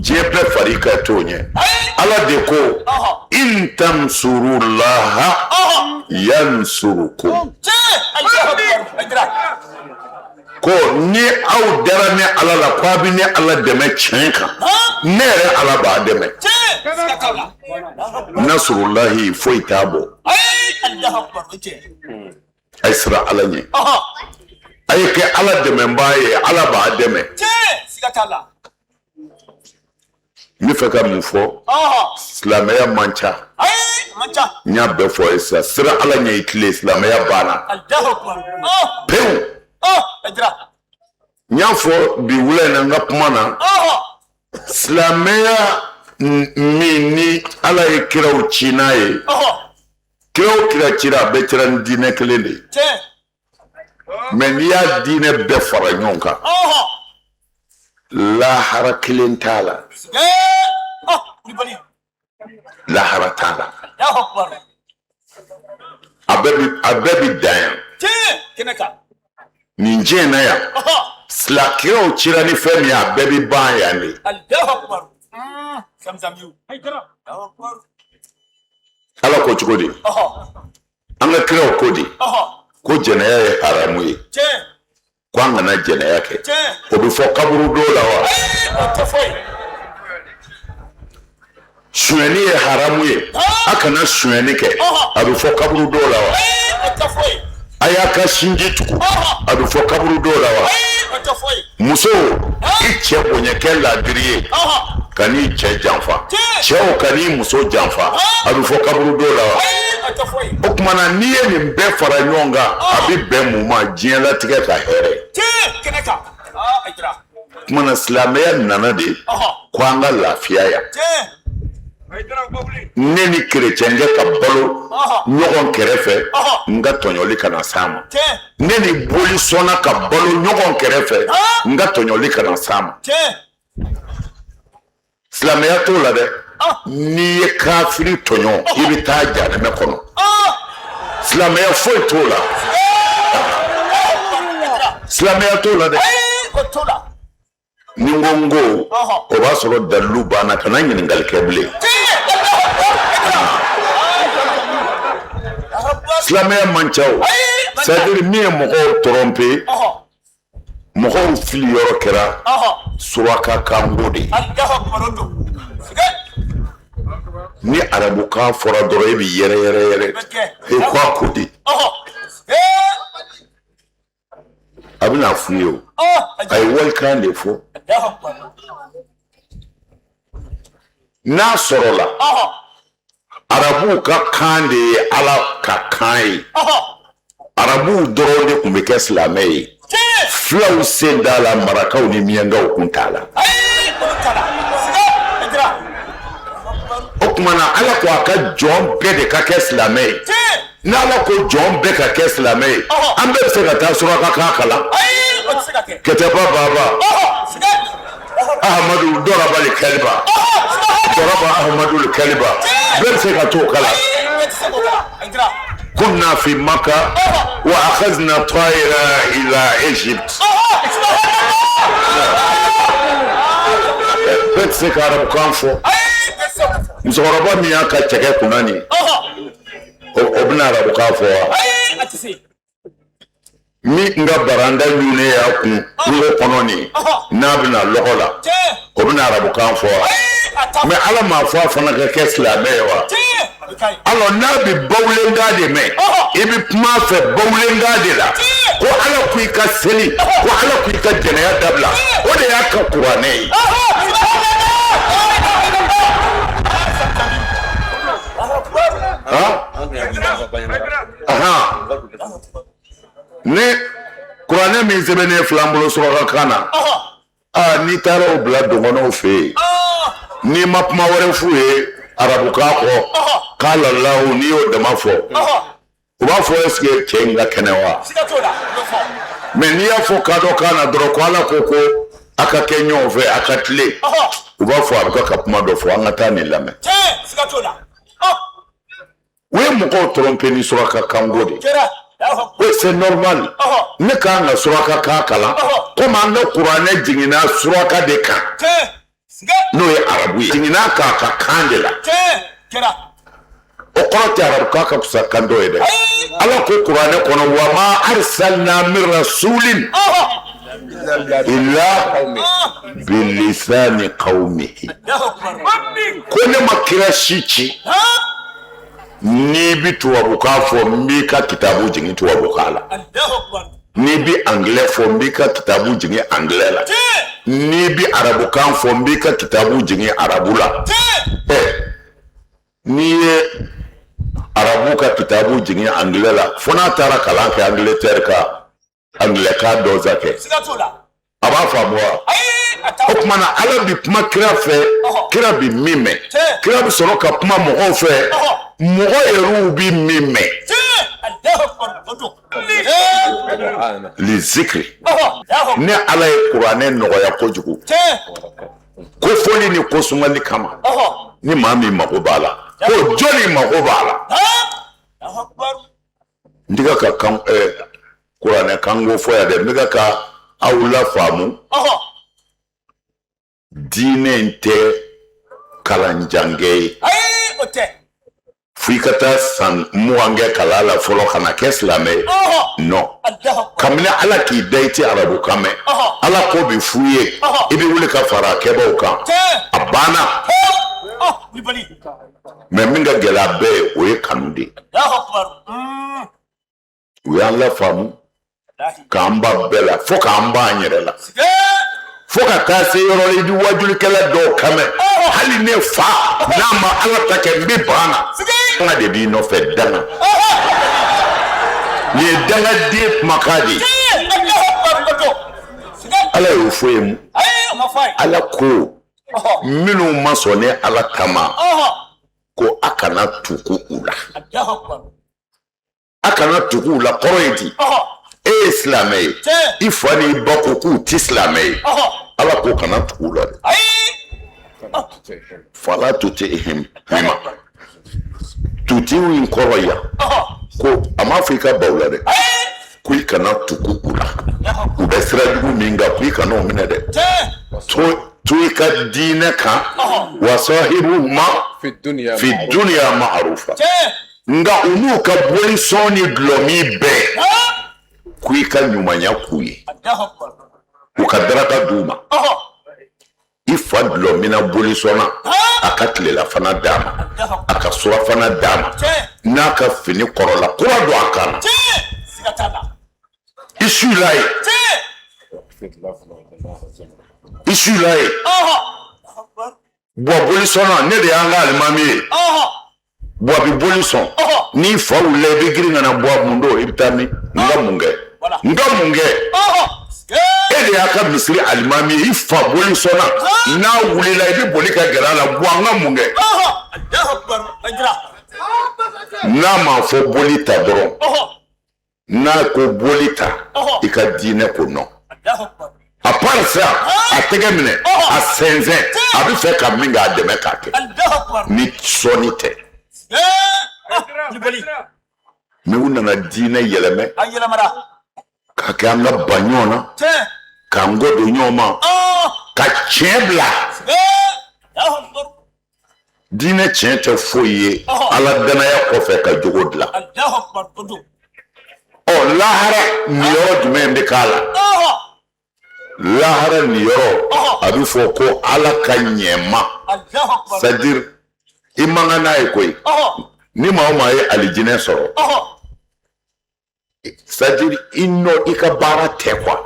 diɲɛ bɛɛ fari ka t'o ɲɛ. Ala de ko in tansurulaha yansurukum, ko ni aw dara ne Ala la, ko a bɛ ne Ala dɛmɛ tiɲɛ kan, ne yɛrɛ Ala b'a dɛmɛ. Nasurulahi foyi t'a bɔ. A ye siran Ala ɲɛ, a ye kɛ Ala dɛmɛbaa ye, Ala b'a dɛmɛ. N bɛ fɛ ka mun fɔ? Silamɛya man ca, n y'a bɛɛ fɔ ye sisan. Siran Ala ɲɛ, i tilen, silamɛya banna pewu. N y'a fɔ bi wula in na n ka kuma na, silamɛya min ni Ala ye kiraw ci n'a ye, kira o kira cira, a bɛɛ cira ni diinɛ kelen de ye. Mais n'i y'a diinɛ bɛɛ fara ɲɔgɔn kan, lahara kelen t'a la, lahara t'a la. A bɛɛ bi dan yan nin diɲɛ na yan. Kiraw cira ni fɛn min ye, a bɛɛ bi ban yan de. Ala ko cogo di? An ka kiraw ko di? Ko jɛnɛya ye haramu ye, ko an kana jɛnɛya kɛ, o bɛ fɔ kaburudo la wa? Sonyɛni ye haramu ye, a kana sonyɛni kɛ, a bɛ fɔ kaburudo la wa? A y'a ka sinji tugu, a bɛ fɔ kaburudo la wa? Muso, i cɛ bonya, kɛ laadiri ye, kan'i cɛ janfa. Cɛw, kan'i muso janfa, a bɛ fɔ kaburudo la wa? O tuma na, n'i ye nin bɛɛ fara ɲɔgɔn kan, a bɛ bɛn mun ma? Diɲɛlatigɛ ka hɛrɛ. Tuma na, silamɛya nana de ko an ka lafiya yan. Ne ni kerecɛnkɛ ka balo ɲɔgɔn kɛrɛfɛ, n ka tɔɲɔli kana s'a ma. Ne ni bolisɔnna ka balo ɲɔgɔn kɛrɛfɛ, n ka tɔɲɔli kana s'a ma. Silamɛya t'o la dɛ. N'i ye kafiri tɔɲɔ, i bɛ taa jahanamɛ kɔnɔ. Silamɛya foyi t'o la, silamɛya t'o la dɛ. Ni n ko n ko, o b'a sɔrɔ dalilu banna, kana ɲininkali kɛ bilen. Silamɛya man ca o. C'est à dire, min ye mɔgɔw tromper, mɔgɔw fili yɔrɔ kɛra suraka kanko de ye. Ni arabukan fɔra dɔrɔn, e bɛ yɛrɛ yɛrɛ yɛrɛ, e ko a ko di, a bɛna f'u ye o, a ye walikan de fɔ. N'a sɔrɔla arabuw ka kan de ye Ala ka kan ye, arabuw dɔrɔn de tun bɛ kɛ silamɛ ye, fulaw sen t'a la, marakaw ni miyankaw kun t'a la. O tuma na, Ala ko a ka jɔn bɛɛ de ka kɛ silamɛ ye. N'Ala ko jɔn bɛɛ ka kɛ silamɛ ye, an bɛɛ bɛ se ka taa suraka kan kalan? Kɛtɛba baba Ahamadu dɔrɔbali kɛliba, dɔrɔba Ahamadu kɛliba, bɛɛ bɛ se ka t'o kalan? Kunna fi Maka wa akhazna ta'ira ila Egypte. Bɛɛ tɛ se ka arabukan fɔ. Musokɔrɔba min y'a ka cɛkɛ kunna nin, o bɛna arabukan fɔ wa? Min n ka baranda ɲunnen y'a kun kungo kɔnɔ nin, n'a bɛna lɔgɔ la, o bɛna arabukan fɔ wa? Mais Ala m'a fɔ a fana ka kɛ silamɛ ye wa? Alors, n'a bɛ bawulenkan de mɛn, i bɛ kuma a fɛ bawulenkan de la, ko Ala ko i ka seli, ko Ala ko i ka jɛnɛya dabila, o de y'a ka kuranɛ ye. Ni kuranɛ min sɛbɛnnen filɛ an bolo surakakan na, aa, n'i taara o bila dɔgɔnɔw fɛ yen, n'i ma kuma wɛrɛ f'u ye arabukan kɔ, kala lahu, n'i y'o dama fɔ, u b'a fɔ est ce que cɛ in ka kɛnɛ wa? Mais n'i y'a fɔ kadɔkan na dɔrɔn ko Ala ko ko a ka kɛ ɲɔgɔn fɛ, a ka tilen, u b'a fɔ a bɛ ka kuma dɔ fɔ, an ka taa nin lamɛn. U ye mɔgɔw tromper ni suraka kanko de ye. Oui, c'est normal, ne kan ka suraka kan kalan, komi an ka kuranɛ jiginna suraka de kan, n'o ye arabu ye, jiginna k'a ka kan de la. O kɔrɔ tɛ arabukan ka fisa kan dɔ ye dɛ. Ala ko kuranɛ kɔnɔ: wa ma arsalna min rasulin illa bilisani qawmihi. Ko ne ma kira si ci, n'i bi tubabukan fɔ, n b'i ka kitabu jigin tubabukan la. N'i bi anglais fɔ, n b'i ka kitabu jigin anglais la. N'i bi arabukan fɔ, n b'i ka kitabu jigin arabu la. Ɛ, n'i ye arabu ka kitabu jigin anglais la, fo n'a taara kalan kɛ Angleterre ka anglais kan dɔ kɛ, a b'a faamu wa? O tuma na, Ala bi kuma kira fɛ, kira bi min mɛn, kira bi sɔrɔ ka kuma mɔgɔw fɛ, mɔgɔ yɛrɛw bi min mɛn. Lizikiri, ne Ala ye kuranɛ nɔgɔya kojugu ko fɔli ni ko sumali kama. Ni maa min mago b'a la, ko jɔnni mago b'a la? N tɛ ka kan kuranɛ kanko fɔ yan dɛ, n bɛ ka aw lafaamu. Diinɛ in tɛ kalanjankɛ ye. Fo i ka taa san 20 kɛ kalan la fɔlɔ ka na kɛ silamɛ ye. Non, kabini Ala k'i da i tɛ arabukan mɛn, Ala ko bɛ f'u ye, i bɛ wuli ka fara a kɛbaaw kan, a banna. Mais min ka gɛlɛn a bɛɛ ye, o ye kanu de ye. U y'an lafaamu k'an ban bɛɛ la fo k'an ban an yɛrɛ la, fo ka taa se yɔrɔ la i bɛ wajulikɛla dɔw kan mɛn, hali ne fa n'a ma Ala ta kɛ, n bɛ ban na. Danga de b'i nɔfɛ, danga. Nin ye dangaden kumakan de ye. Ala y'o fɔ ye mun? Ala ko minnu ma sɔn ne Ala kama, ko a kana tugu u la. A kana tugu u la kɔrɔ ye di? E ye silamɛ ye, i fa n'i ba ko k'u tɛ silamɛ ye, Ala ko kana tugu u la dɛ. Fala tutihima, tutiw in kɔrɔ yan ko a m'a fɔ i ka ban u la dɛ, ko i kana tugu u la. U bɛ sira jugu min kan, ko i kana o minɛ dɛ. To i ka diinɛ kan. Wasahibuhuma fi dunya ma'rufa. Nka u n'u ka bolisɔn ni dulɔmin bɛɛ, ko i ka ɲumanya k'u ye, u ka daraka d'u ma. I fa dulɔminna, bolisɔnna, a ka tilelafana d'a ma, a ka surafana d'a ma, n'a ka fini kɔrɔla kura don a kan na, i su la ye, i su la ye. Buwa bolisɔnna, ne de y'an ka alimami ye. Buwa bi boli sɔn. N'i fa wulila, i bɛ girin ka na. Buwa, mun don? I bɛ taa min? N ka mun kɛ? N ka mun kɛ? E de y'a ka misiri alimami ye. I fa boli sɔnna, n'a wulila, i bɛ boli ka gɛrɛ a la. Buwa, n ka mun kɛ? N'a m'a fɔ boli ta dɔrɔn, n'a ko boli ta, i ka diinɛ ko non. À part ça, a tɛgɛ minɛ, a sɛnsɛn, a bɛ fɛ ka min kɛ, a dɛmɛ k'a kɛ ni sɔnni tɛ. Mais u nana diinɛ yɛlɛmɛ k'a kɛ an ka ban ɲɔgɔn na, k'an kɔ don ɲɔgɔn ma, ka tiɲɛ bila. Diinɛ tiɲɛ tɛ foyi ye Ala danaya kɔfɛ ka jogo dilan. Ɔ, lahara niyɔrɔ jumɛn bɛ k'a la? Lahara niyɔrɔ, a bɛ fɔ ko Ala ka ɲɛma, c'est à dire i man kan n'a ye koyi. Ni maa o maa ye alijinɛ sɔrɔ, c'est à dire i nɔ, i ka baara tɛ quoi,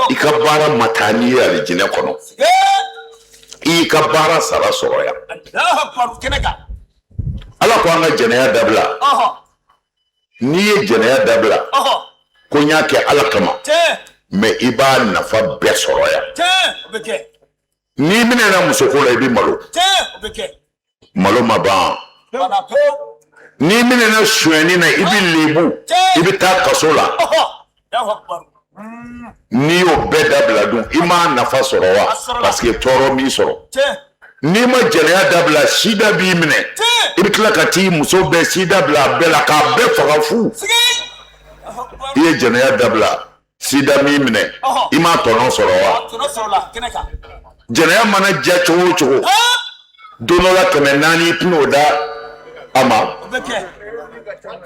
i ka baara ma taa n'i ye alijinɛ kɔnɔ, i y'i ka baara sara sɔrɔ yan. Ala ko an ka jɛnɛya dabila. N'i ye jɛnɛya dabila, ko n y'a kɛ Ala kama, mais i b'a nafa bɛɛ sɔrɔ yan. N'i minɛna musoko la, i bɛ malo. Malo ma ban. N'i minɛna sonyɛni na, i bɛ lebu, i bɛ taa kaso la. N'i y'o bɛɛ dabila dun, i m'a nafa sɔrɔ wa? Parce que tɔɔrɔ m'i sɔrɔ. N'i ma jɛnɛya dabila, sida b'i minɛ, i bɛ tila ka t'i muso bɛɛ sida bila a bɛɛ la, k'a bɛɛ faga fu. I ye jɛnɛya dabila, sida m'i minɛ, i m'a tɔnɔ sɔrɔ wa? Jɛnɛya mana diya cogo o cogo, don dɔ la 400 i tɛn'o da a ma.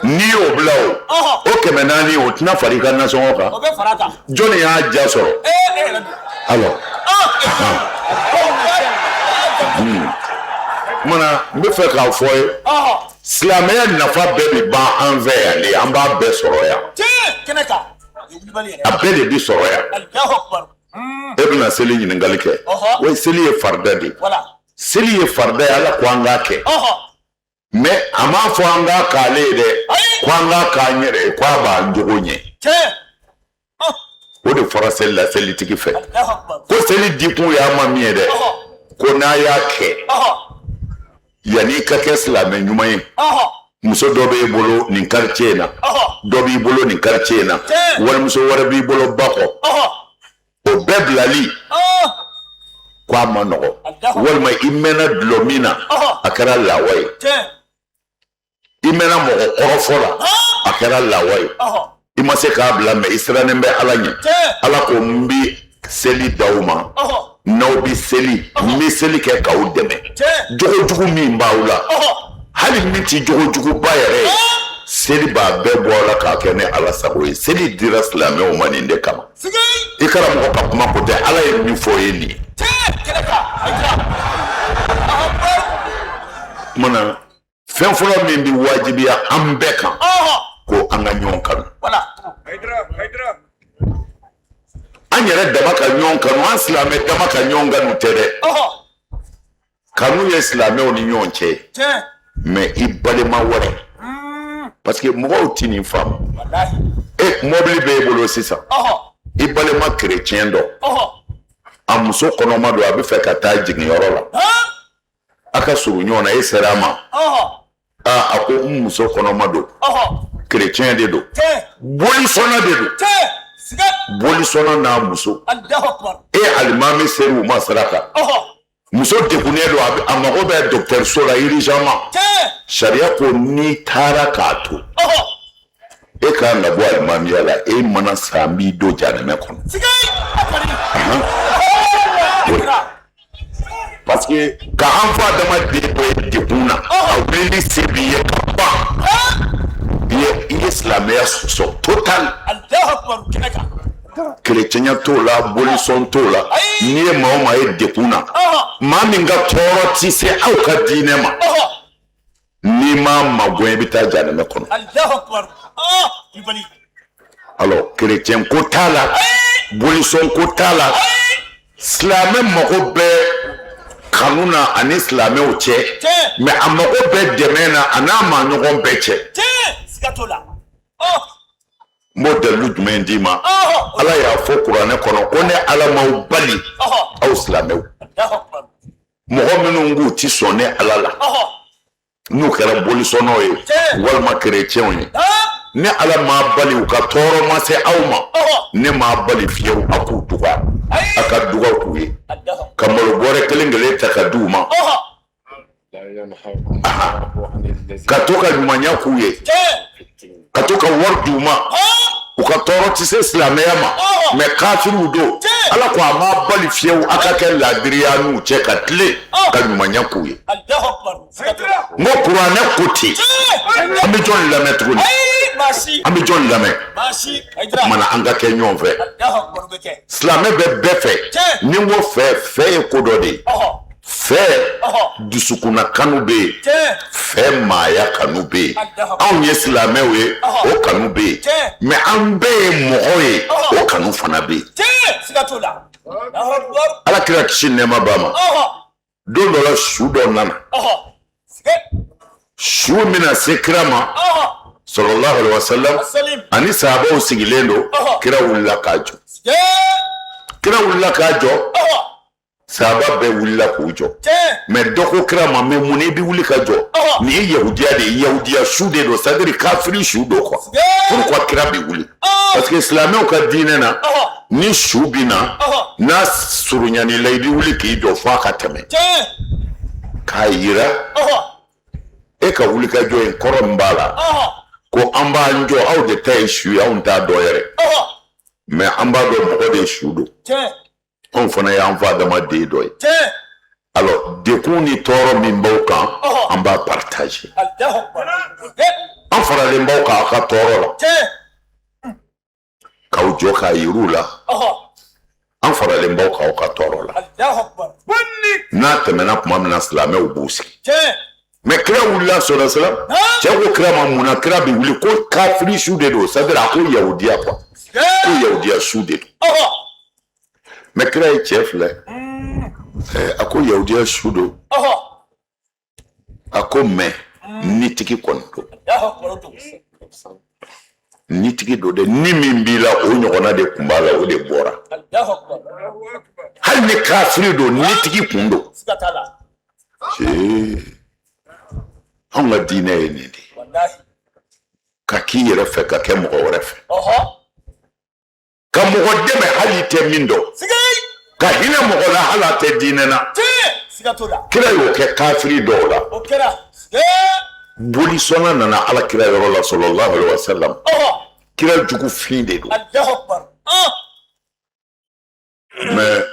N'i y'o bila, o 400, o tɛna fara i ka nasɔngɔ kan. Jɔnni y'a diya sɔrɔ? Alors, kumana n bɛ fɛ k'a fɔ ye, silamɛya nafa bɛɛ bɛ ban an fɛ yan de. An b'a bɛɛ sɔrɔ yan, a bɛɛ de bi sɔrɔ yan. E bɛna seli ɲininkali kɛ. O seli ye farida de ye. Seli ye farida ye, Ala ko an k'a kɛ, mais a m'a fɔ an k'a k'ale ye dɛ, ko an k'a k'an yɛrɛ ye, ko a b'an jogo ɲɛ. O de fɔra seli la selitigi fɛ, ko seli dikun y'a ma min ye dɛ, ko n'a y'a kɛ, yanni i ka kɛ silamɛ ɲuman ye, muso dɔ b'e bolo nin quartier in na, dɔ b'i bolo nin quartier in na, walimuso wɛrɛ b'i bolo ba kɔ, o bɛɛ bilali ko a ma nɔgɔ. Walima i mɛnna dulɔ min na, a kɛra lawa ye. I mɛnna mɔgɔ kɔrɔfɔ la, a kɛra lawa ye. I ma se k'a bila, mais i sirannen bɛ Ala ɲɛ. Ala ko n bi seli d'aw ma, n'aw bi seli, n bɛ seli kɛ k'aw dɛmɛ. Jogo jugu min b'aw la, Hali min ti jogojuguba yɛrɛ ye, seli b'a bɛɛ bɔ a la k'a kɛ ne Ala sago ye. Seli dira silamɛw ma nin de kama. I karamɔgɔ ka kuma ko tɛ, Ala ye min fɔ ye nin ye. Tuma na fɛn fɔlɔ min bɛ wajibiya an bɛɛ kan, ko an ka ɲɔgɔn kanu, an yɛrɛ dama ka ɲɔgɔn kanu, an silamɛ dama ka ɲɔgɔn kanu tɛ dɛ. Kanu ye silamɛw ni ɲɔgɔn cɛ, mais i balima wɛrɛ, parce que mɔgɔw ti nin faamu. E mɔbili b'e bolo sisan, i balima kerecɛn dɔ, a muso kɔnɔma don, a bɛ fɛ ka taa jiginyɔrɔ la, a ka surun ɲɔgɔn na, e sera a ma, aa, a ko n muso kɔnɔma don, kerecɛn de don, bolisɔnna de don, bolisɔnna n'a muso, e alimami sera u ma sira kan, muso degunnen don, a mago bɛ dɔgɔtɔrɔso la urgemment. Sariya ko n'i taara k'a to, e ka kan ka bɔ alimamiya la. E mana sa, n b'i don jahanamɛ kɔnɔ, parce que ka an fa adamaden dɔ ye degun na, a wulili se b'i ye ka ban, i ye silamɛya sɔsɔ total. Kerecɛnya t'o la, bolisɔn t'o la. N'i ye maa o maa ye degun na, maa min ka tɔɔrɔ ti se aw ka diinɛ ma, n'i m'a magɛn, i bɛ taa jahanamɛ kɔnɔ. Alors kerecɛn ko t'a la, bolisɔn ko t'a la, silamɛ mago bɛ kanu na ani silamɛw cɛ, mais a mago bɛ dɛmɛ na a n'a maa ɲɔgɔn bɛɛ cɛ. N b'o dalilu jumɛn d'i ma? Ala y'a fɔ kuranɛ kɔnɔ ko ne Ala m'aw bali, aw silamɛw, mɔgɔ minnu k'u ti sɔn ne Ala la, n'u kɛra bolisɔnnaw ye walima kerecɛnw ye, ne Ala m'a bali u ka tɔɔrɔ ma se aw ma, ne m'a bali fiyewu a k'u duga, a ka duga k'u ye, ka malo bɔrɛ kelen kelen ta ka di u ma, ka to ka ɲumanya k'u ye, ka to ka wari d'u ma, u ka tɔɔrɔ tɛ se silamɛya ma, mais kafiriw don. Ala ko a m'a bali fiyewu a ka kɛ laadiriya n'u cɛ, ka tilen ka ɲumanya k'u ye. N ko kuranɛ ko ten. An bɛ jɔn lamɛn tuguni? An bɛ jɔn lamɛn? Mana an ka kɛ ɲɔgɔn fɛ, silamɛ bɛ bɛɛ fɛ. Ni n ko fɛ, fɛ ye ko dɔ de ye. Fɛ dusukunna kanu bɛ yen, fɛ maaya kanu bɛ yen. Anw ye silamɛw ye, o kanu bɛ yen, mais an bɛɛ ye mɔgɔ ye, o kanu fana bɛ yen. Ala kira kisi nɛɛma b'a ma, don dɔ la su dɔ nana, su bɛna se kira ma sallallahu alaihi wasallam, ani sahabaw sigilen don. Kira wulila k'a jɔ, kira wulila k'a jɔ, sahaba bɛɛ wulila k'u jɔ. Mais dɔ ko kira ma, mais mun i bɛ wuli ka jɔ? Nin ye yahudiya de ye, yahudiya su de don, c'est à dire kafiri su don quoi. Pourquoi kira bɛ wuli? Parce que silamɛw ka diinɛ na, ni su bɛ na, n'a surunyan'i la, i bɛ wuli k'i jɔ f'a ka tɛmɛ, k'a yira e ka wuli ka jɔ in kɔrɔ min b'a la, ko an b'an jɔ, aw de ta ye su ye, anw t'a dɔn yɛrɛ, mais an b'a dɔn mɔgɔ de ye su don, anw fana y'an fa adama den dɔ ye. Alors dekun ni tɔɔrɔ min b'aw kan, an b'a partager, an faralen b'aw kan aw ka tɔɔrɔ la, k'aw jɔ k'a yir'u la, an faralen b'aw kan aw ka tɔɔrɔ la. N'a tɛmɛna tuma min na, silamɛw b'u sigi. Mais kira wulila sɔrɔ salam, cɛ ko kira ma, mun na kira bɛ wuli? Ko kafiri su de don, c'est à dire a ko yahudiya quoi, ko yahudiya su de don. Mais kira ye cɛ filɛ, a ko yahudiya su don, a ko mais nitigi kɔni don, nitigi don dɛ, ni min b'i la, o ɲɔgɔnna de tun b'a la, o de bɔra. Hali ni kafiri don, nitigi kun don. Anw ka diinɛ ye nin de ye, ka k'i yɛrɛ fɛ, ka kɛ mɔgɔ wɛrɛ fɛ, ka mɔgɔ dɛmɛ hali i tɛ min dɔn, ka hinɛ mɔgɔ la hali a tɛ diinɛ na. Kira y'o kɛ kafiri dɔw la. Bolisɔnna nana ala kira yɔrɔ la sallallahu alaihi wasallam. Kira jugu fin de don, mais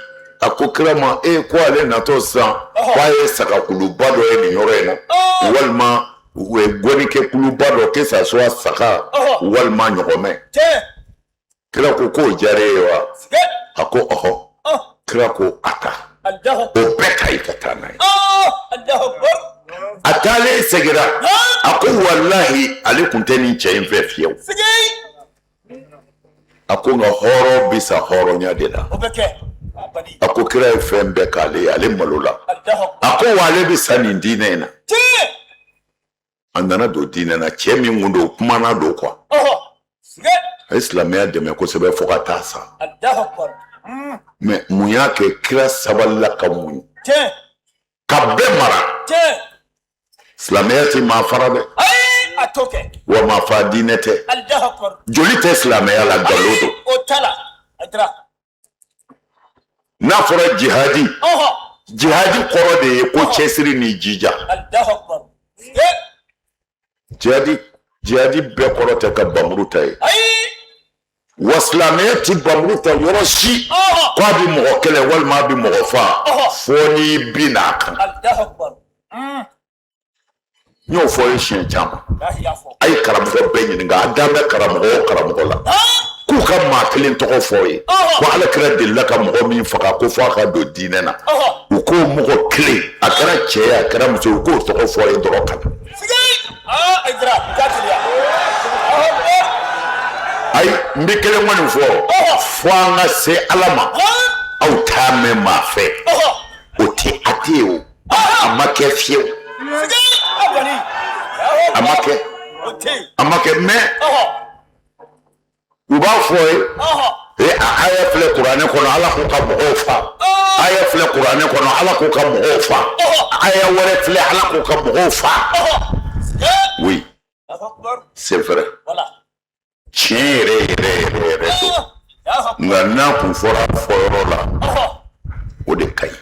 a ko kira ma, e ko ale natɔ sisan, k'a ye sagakuluba dɔ ye nin yɔrɔ in na, walima U ye gɔni kɛ kuluba dɔ, que ça soit saga walima ɲɔgɔmɛ. Kira ko k'o diyara e ye wa? A ko ɔhɔ. Kira ko a ta, o bɛɛ ta, i ka taa n'a ye. A taalen seginna, a ko walahi, ale tun tɛ nin cɛ in fɛ fiyewu. A ko nka hɔrɔn bɛ sa hɔrɔnya de la. A ko kira ye fɛn bɛɛ k'ale ye, ale malola. A ko wa ale bɛ sa nin diinɛ in na. A nana don diinɛ na. Cɛ min kun don, kumana don quoi, a ye silamɛya dɛmɛ kosɛbɛ fo ka taa sa. Mais mun y'a kɛ kira sabalila ka muɲu ka bɛɛ mara? Silamɛya tɛ maa fara dɛ, wa maa fa diinɛ tɛ, joli tɛ silamɛya la, nkalon don. N'a fɔra jihadi, jihadi kɔrɔ de ye ko cɛsiri ni jija. Jihadi, jihadi bɛɛ kɔrɔ tɛ ka bamuru ta ye. Wa silamɛya ti bamuru ta yɔrɔ si ko a bɛ mɔgɔ kɛlɛ walima a bɛ mɔgɔ faa, fo n'i binna a kan. N y'o fɔ ye siɲɛ caman. A ye karamɔgɔ bɛɛ ɲininka, a dan bɛ karamɔgɔ o karamɔgɔ la, k'u ka maa kelen tɔgɔ fɔ ye ko ala kira delila ka mɔgɔ min faga ko fo a ka don diinɛ na. U k'o mɔgɔ kelen, a kɛra cɛ ye, a kɛra muso ye, u k'o tɔgɔ fɔ ye dɔrɔn ka na. Ayi, n bɛ kelen kɔni fɔ, fo an ka se ala ma, aw t'a mɛn maa fɛ, o tɛ, a tɛ yen o, a ma kɛ fiyewu, a ma kɛ, a ma kɛ. Mais u b'a fɔ ye, e a aya filɛ kuranɛ kɔnɔ, ala ko ka mɔgɔw fa. Aya filɛ kuranɛ kɔnɔ, ala ko ka mɔgɔw fa. Aya wɛrɛ filɛ, ala ko ka mɔgɔw fa. Oui, c'est vrai, tiɲɛ yɛrɛ yɛrɛ yɛrɛ yɛrɛ don, nka n'a kun fɔra a fɔyɔrɔ la, o de ka ɲi.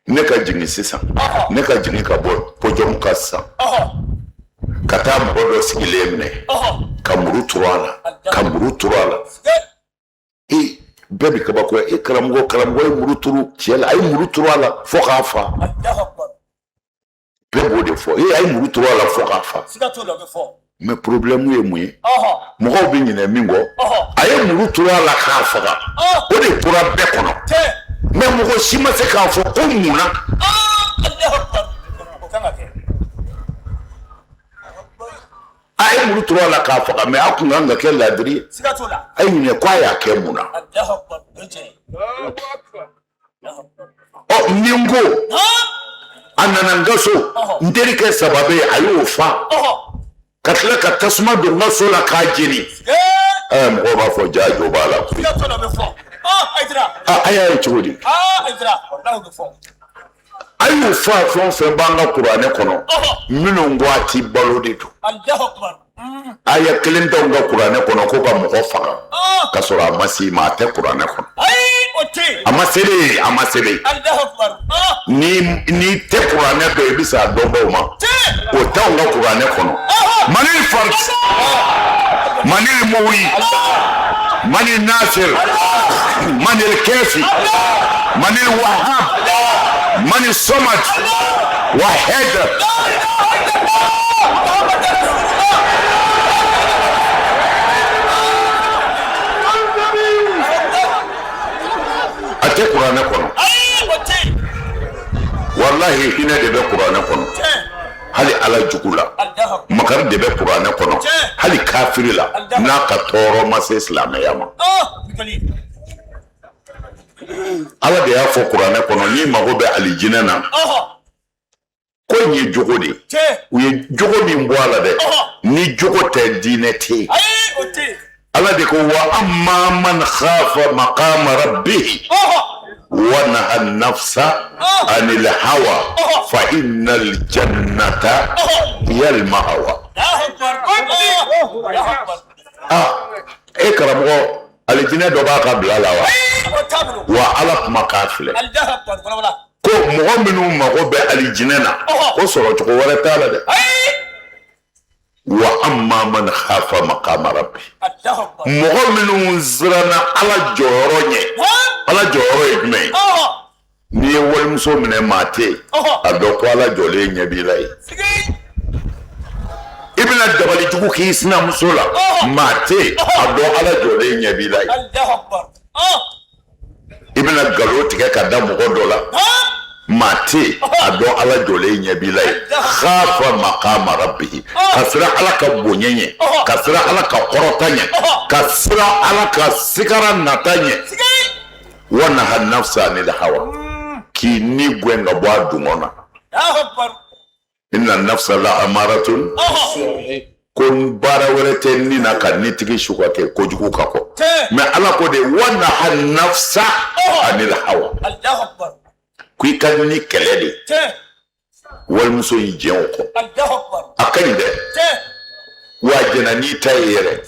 Ne ka jigin sisan, ne ka jigin ka bɔ podium kan sisan ka taa mɔgɔ dɔ sigilen minɛ ka muru turu a la, ka muru turu a la, e bɛɛ bi kabakoya: e karamɔgɔ, karamɔgɔ ye muru turu cɛ la, a ye muru turu a la fo k'a fa. Bɛɛ b'o de fɔ: e a ye muru turu a la fo k'a fa. Mais problème ye mun ye? Mɔgɔw bɛ ɲinɛ min kɔ, a ye muru turu a la k'a faga, o de tora bɛɛ kɔnɔ. Mais mɔgɔ si ma se k'a fɔ ko mun na a ye muru turu a la k'a faga. Mais a kun kan ka kɛ ladiri ye, a ye ɲinɛ ko a y'a kɛ mun na. Ɔ, ni n ko a nana n ka so, n terikɛ saba bɛ yen, a y'o fa ka tila ka tasuma don n ka so la k'a jeni, ɛɛ, mɔgɔw b'a fɔ ja jo b'a la koyi. A y'a ye cogo di? A y'u fa fɛn o fɛn b'an ka kuranɛ kɔnɔ, minnu ko a ti balo de don. Aya kelen t'anw ka kuranɛ kɔnɔ ko ka mɔgɔ faga ka sɔrɔ a ma se i ma. A tɛ kuranɛ kɔnɔ, a ma sɛbɛn, a ma sɛbɛn. Ni n'i tɛ kuranɛ dɔn, i bɛ se a dɔnbaw ma, o t'anw ka kuranɛ kɔnɔ. Manil fard, manil muwi, manil nasir, manil kafi, manil wahab, manil samad wahid. A tɛ kuranɛ kɔnɔ. Walahi, hinɛ de bɛ kuranɛ kɔnɔ, hali ala jugu la. Makari de bɛ kuranɛ kɔnɔ, hali kafiri la, n'a ka tɔɔrɔ ma se silamɛya ma. Ala de y'a fɔ kuranɛ kɔnɔ, n'i mago bɛ alijinɛ na, ko in ye jogo de ye. U ye jogo min bɔ a la dɛ, ni jogo tɛ, diinɛ tɛ yen. Ala de ko: wa amma man khafa maqama rabbihi wa naha nafsa anil hawa fa innal jannata hiya al ma'wa. Ah, e karamɔgɔ, alijinɛ dɔ b'a ka bila la wa? Wa ala kumakan filɛ ko mɔgɔ minnu mago bɛ alijinɛ na, ko sɔrɔ cogo wɛrɛ t'a la dɛ. Wa amma man khafa maqama rabbi, mɔgɔ minnu siranna ala jɔyɔrɔ ɲɛ. Ala jɔyɔrɔ ye jumɛn ye? N'i ye walimuso minɛ maa tɛ yen, a dɔn ko Ala jɔlen ɲɛ b'i la yen. I bɛna dabali jugu k'i sinamuso la, maa tɛ yen, a dɔn Ala jɔlen ɲɛ b'i la yen. I bɛna nkalon tigɛ ka da mɔgɔ dɔ la, maa tɛ yen, a dɔn Ala jɔlen ɲɛ b'i la yen. Khafa maqama rabbihi, ka siran Ala ka bonya ɲɛ, ka siran Ala ka kɔrɔta ɲɛ, ka siran Ala ka sigara nata ɲɛ. Wa naha nafsa anil hawa, k'i ni gɛn ka bɔ a dungɔ na. Inna nafsa la amaratun, ko baara wɛrɛ tɛ ni na ka nitigi su ka kɛ kojugu ka kɔ. Mais Ala ko de wa naha nafsa anil hawa, ko i ka ni kɛlɛ de. Walimuso y'i jɛn o kɔ, a ka ɲi dɛ, wa a jɛnna n'i ta ye yɛrɛ.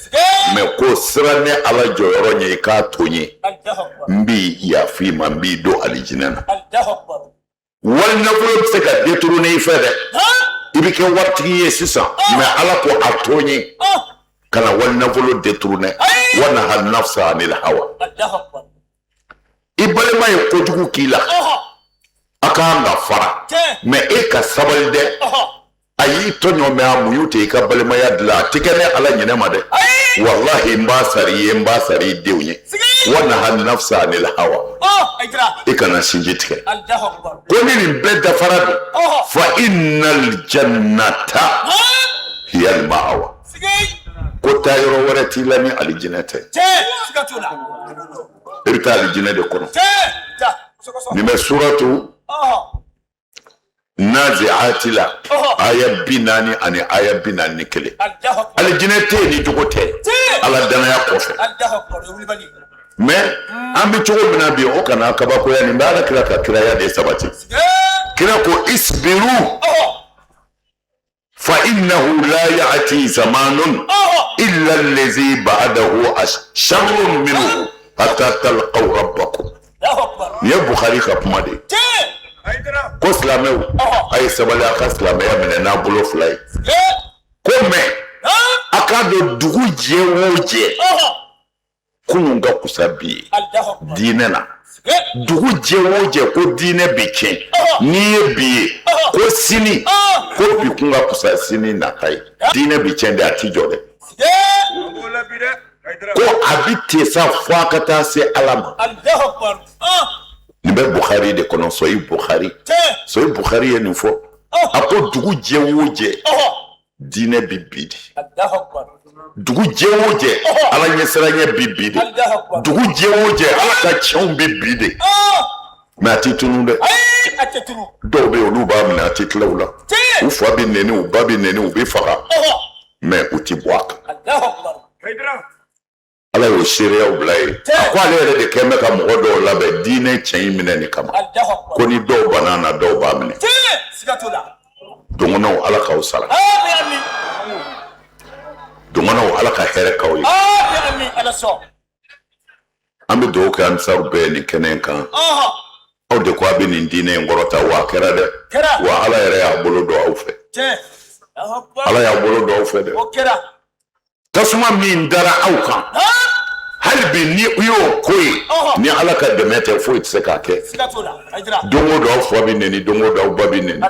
Mais ko siran ne Ala jɔyɔrɔ ɲɛ, i k'a to n ye, n b'i yafa i ma, n b'i don alijinɛ na. Wali nafolo bɛ se ka détourner i fɛ dɛ, i bɛ kɛ waritigi ye sisan, mais Ala ko a to n ye, kana wali nafolo détourner. Wa naha nafsa anil hawa. I balima ye kojugu k'i la, a ka kan ka fara, mais e ka sabali dɛ. A y'i tɔɲɔ, mais a muɲu tɛ i ka balimaya dilan, a tɛ kɛ ne Ala ɲinɛ ma dɛ. Walahi n b'a sara i ye, n b'a sara i denw ye. Wa naha nafsa anil hawa, i kana sinji tigɛ. Ko ni nin bɛɛ dafara dun, fa innal jannata hiyal ma'awa, ko taa yɔrɔ wɛrɛ t'i la ni alijinɛ tɛ. I bɛ taa alijinɛ de kɔnɔ. Nin bɛ suratu nazi'ati la, aya 40 ani aya 41. Alijinɛ tɛ yen ni jogo tɛ, Ala danaya kɔfɛ. Mais an bɛ cogo min na bi, o kana kabakoya. Nin bɛ Ala kira ka kiraya de sabati. Kira ko isbiru fa innahu la ya'ti zamanun illa allazi ba'dahu sharrun minhu hatta talqaw rabbakum. Nin ye Bukhari ka kuma de ye. Ko silamɛw, a ye sabali, a ka silamɛya minɛ n'a bolo fila ye. Ko mais a k'a dɔn, dugu jɛ o jɛ, kunun ka kusa bi ye diinɛ na. Dugu jɛ o jɛ, ko diinɛ bɛ tiɲɛ. N'i ye bi ye, ko sini, ko bi kun ka kusa sini nata ye. Diinɛ bɛ tiɲɛ de, a ti jɔ dɛ. Ko a bɛ ten sa fo a ka taa se Ala ma. Nin bɛ Bukhari de kɔnɔ, Sɔyi Bukhari. Sɔyi Bukhari ye nin fɔ. A ko dugu jɛ o jɛ, diinɛ bi bin de. Dugu jɛ o jɛ, Ala ɲɛsiranɲɛ bi bin de. Dugu jɛ o jɛ, Ala ka tiɲɛw bi bin de. Mais a ti tunu dɛ. Dɔw bɛ yen, olu b'a minɛ, a ti tila u la. U fa bɛ neni, u ba bɛ neni, u bɛ faga, mais u ti bɔ a kan. Ala y'o seereyaw bila ye. A ko ale yɛrɛ de kɛn bɛ ka mɔgɔ dɔw labɛn diinɛ tiɲɛ in minɛ nin kama. Ko ni dɔw banna na, dɔw b'a minɛ. Dɔgɔnɔw, Ala k'aw sara. Dɔgɔnɔw, Ala ka hɛrɛ k'aw ye. An bɛ dugawu kɛ ansaru bɛɛ nin kɛnɛ in kan. Aw de ko a bɛ nin diinɛ in kɔrɔta, wa a kɛra dɛ. Wa Ala yɛrɛ y'a bolo don aw fɛ. Ala y'a bolo don aw fɛ dɛ. Tasuma min dara aw kan hali bi, ni u y'o ko ye, ni Ala ka dɛmɛ tɛ, foyi tɛ se k'a kɛ. Don o don aw fa bɛ neni, don o don aw ba bɛ neni.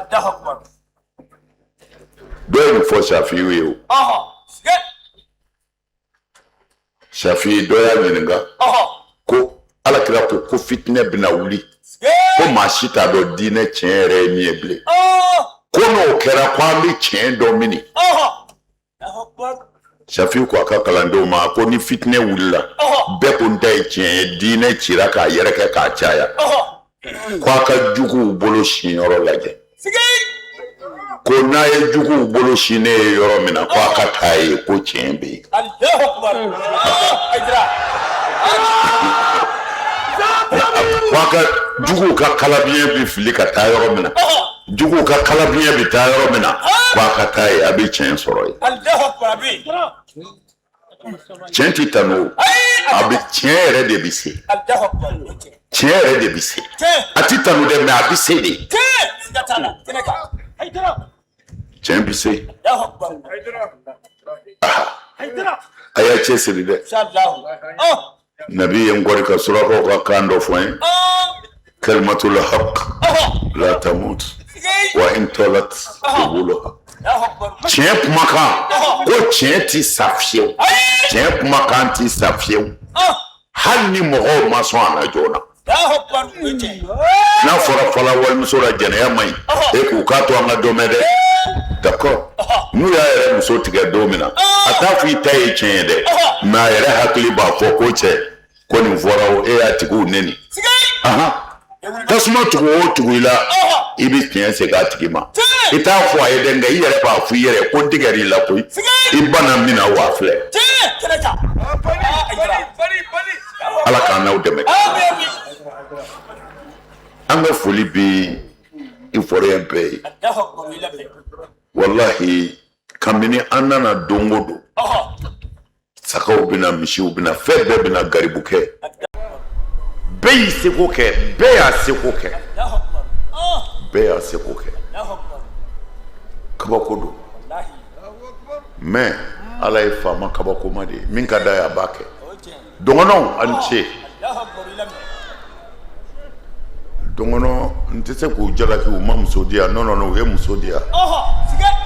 Dɔ ye nin fɔ Safiyu ye. O Safiyu dɔ y'a ɲininka ko Ala kira ko ko fitinɛ bɛna wuli, ko maa si t'a dɔn diinɛ tiɲɛ yɛrɛ ye min ye bilen. Ko n'o kɛra, ko an bɛ tiɲɛ dɔn mini? Safi ko a ka kalandenw ma ko ni fitinɛ wulila, bɛɛ ko n ta ye tiɲɛ ye, diinɛ cira k'a yɛrɛkɛ k'a caya, ko a ka juguw bolo sinyɔrɔ lajɛ. Ko n'a ye juguw bolo sinnen ye yɔrɔ min na, ko a ka taa yen, ko tiɲɛ bɛ yen. Ko a ka juguw ka kalabiɲɛ bɛ fili ka taa yɔrɔ min na, juguw ka kalabiɲɛ bɛ taa yɔrɔ min na, ko a ka taa yen, a bɛ tiɲɛ sɔrɔ yen. Tiɲɛ tɛ tanu, a bɛ tiɲɛ yɛrɛ de bɛ se. Tiɲɛ yɛrɛ de bɛ se. A tɛ tanu dɛ, mais a bɛ se de. Tiɲɛ bɛ se. A y'a cɛ siri dɛ. Nabi ye n kɔri ka surakaw ka kan dɔ fɔ n ye. Kalimatul haq la tamut wa in talat qubuluha. Tiɲɛ kumakan, ko tiɲɛ ti sa fiyewu, tiɲɛ kumakan ti sa fiyewu, hali ni mɔgɔw ma sɔn a la joona. N'a fɔra fala walimuso la jɛnɛya man ɲi, e k'u k'a to an ka dɔ mɛn dɛ. D'accord, n'u y'a yɛrɛ muso tigɛ don min na, a t'a fɔ i ta ye tiɲɛ ye dɛ, mais a yɛrɛ hakili b'a fɔ ko cɛ, ko nin fɔra o, e y'a tigiw neni. Tasuma tugu o tugu i la, i bɛ tiɲɛ segin a tigi ma. I t'a fɔ a ye dɛ, nka i yɛrɛ b'a fɔ i yɛrɛ ko n tigɛr'i la koyi, i banna min na, wa filɛ. Ala k'an n'aw dɛmɛ. An ka foli bɛ Ivoirien bɛɛ ye. Walahi, kabini an nana don o don, sagaw bɛna, misiw bɛna, fɛn bɛɛ bɛna, garibukɛ bɛɛ y'i seko kɛ, bɛɛ y'a seko kɛ, bɛɛ y'a seko kɛ. Kabako don, mais Ala ye faama kabakoma de ye. Min ka d'a ye, a b'a kɛ. Dɔgɔnɔw, a ni ce. Dɔgɔnɔ, n tɛ se k'u jalaki, u ma muso di yan. Non, non, non, u ye muso di yan,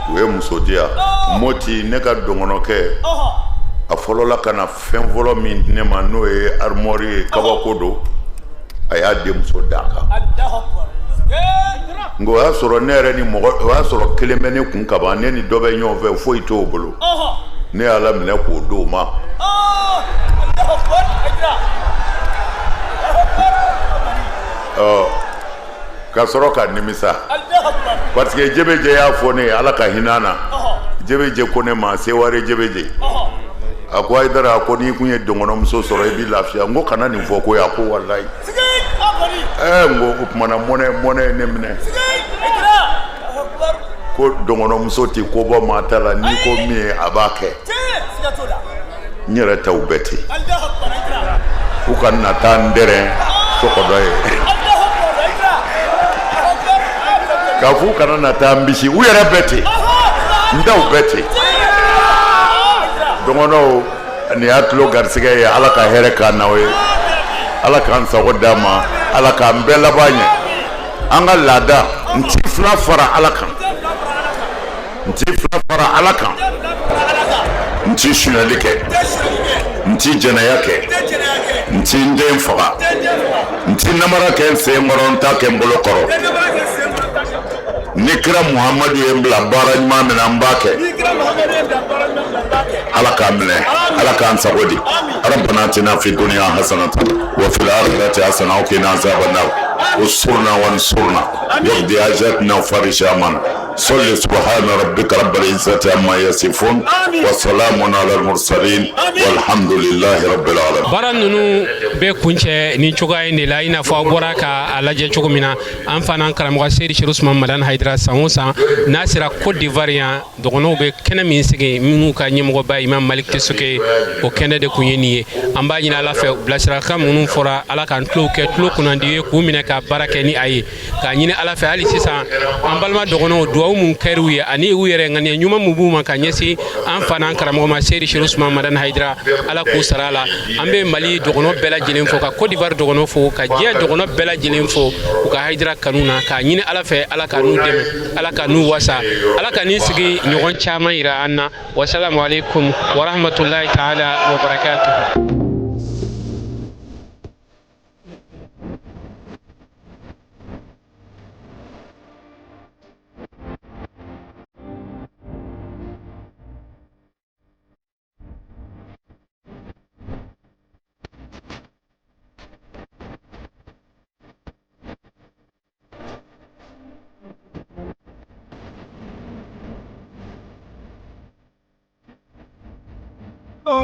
u ye muso di yan. Moti, ne ka dɔgɔnɔkɛ, a fɔlɔla ka na fɛn fɔlɔ min di ne ma, n'o ye armoire ye, kabako don. A y'a denmuso d'a kan. Nka o y'a sɔrɔ ne yɛrɛ ni mɔgɔ, o y'a sɔrɔ kelen bɛ ne kun kaban, ne ni dɔ bɛ ɲɔgɔn fɛ, foyi t'o bolo. Ne y'a laminɛ k'o d'o ma. Ka sɔrɔ ka nimisa, parce que Jebeje y'a fɔ ne ye, Ala ka hinɛ na, Jebeje ko ne ma, Seware Jebeje, a ko Hayidara, a ko n'i kun ye dɔgɔnɔmuso sɔrɔ, i b'i lafiya. N ko kana nin fɔ ko a ko walayi. N ko o tuma na mɔnɛ mɔnɛ ye ne minɛ. Ko dɔgɔnɔmuso tɛ ko bɔ maa ta la, n'i ko min ye, a b'a kɛ. N yɛrɛ taw bɛɛ ten, u ka na taa n dɛrɛn sɔgɔdɔ ye k'a fɔ u kana na taa n bisi. U yɛrɛ bɛɛ ten, n taw bɛɛ ten. Dɔgɔnɔw, nin y'a tulo garisigɛ ye. Ala ka hɛrɛ k'an n'aw ye, Ala k'an sago d'an ma, Ala k'an bɛɛ laban ɲɛ. An ka laada, n ti fila fara Ala kan, n ti fila fara Ala kan. N ti sonyali kɛ, n ti jɛnɛya kɛ, n ti n den faga, n ti namara kɛ n sen kɔrɔ, n t'a kɛ n bolo kɔrɔ. Ni kira Muhamadu ye n bila baara ɲuman min na, n b'a kɛ. Ala k'an minɛ, Ala k'an sago di. Rabbana atina fi dunya hasanatan wa fil akhirati hasana wa qina azaban nar. Unsurna wansurna waqdi hajatna wa farij amana. Salli subhana rabbika rabbil izzati amma yasifun wa salamun ala al mursalin walhamdulillahi rabbil alamin. Baara ninnu bɛ kuncɛ ni cogoya in de la, i n'a fɔ aw bɔra ka a lajɛ cogo min na. An fana karamɔgɔ Seyidi Chérif Ousmane Madani Haidara, san o san n'a sera Côte d'Ivoire yan, dɔgɔnɔw bɛ kɛnɛ min sigi, minnu ka ɲɛmɔgɔba Imam Malik Tɛsoke, o kɛnɛ de kun ye nin ye. An b'a ɲini Ala fɛ, bilasirakan minnu fɔra, Ala k'an tulow kɛ tulo kunnandi ye k'u minɛ ka baara kɛ ni a ye. K'a ɲini Ala fɛ hali sisan, an balima dɔgɔnɔw, duwawu mun kɛr'u ye ani u yɛrɛ ŋaniya ɲuman mun b'u ma ka ɲɛsin an fa n'an karamɔgɔ ma Seyidi Chérif Ousmane Madani Haidara, Ala k'u sara a la. An bɛ Mali dɔgɔnɔ bɛɛ lajɛlen fo, ka Côte d'Ivoire dɔgɔnɔ fo, ka diɲɛ dɔgɔnɔ bɛɛ lajɛlen fo u ka Haidara kanu na. K'a ɲini Ala fɛ, Ala ka n'u dɛmɛ, Ala ka n'u wasa, Ala ka nin sigi ɲɔgɔn caman yira an na. Wasalamu alaikum warahmatullahi taala wabarakatuhu.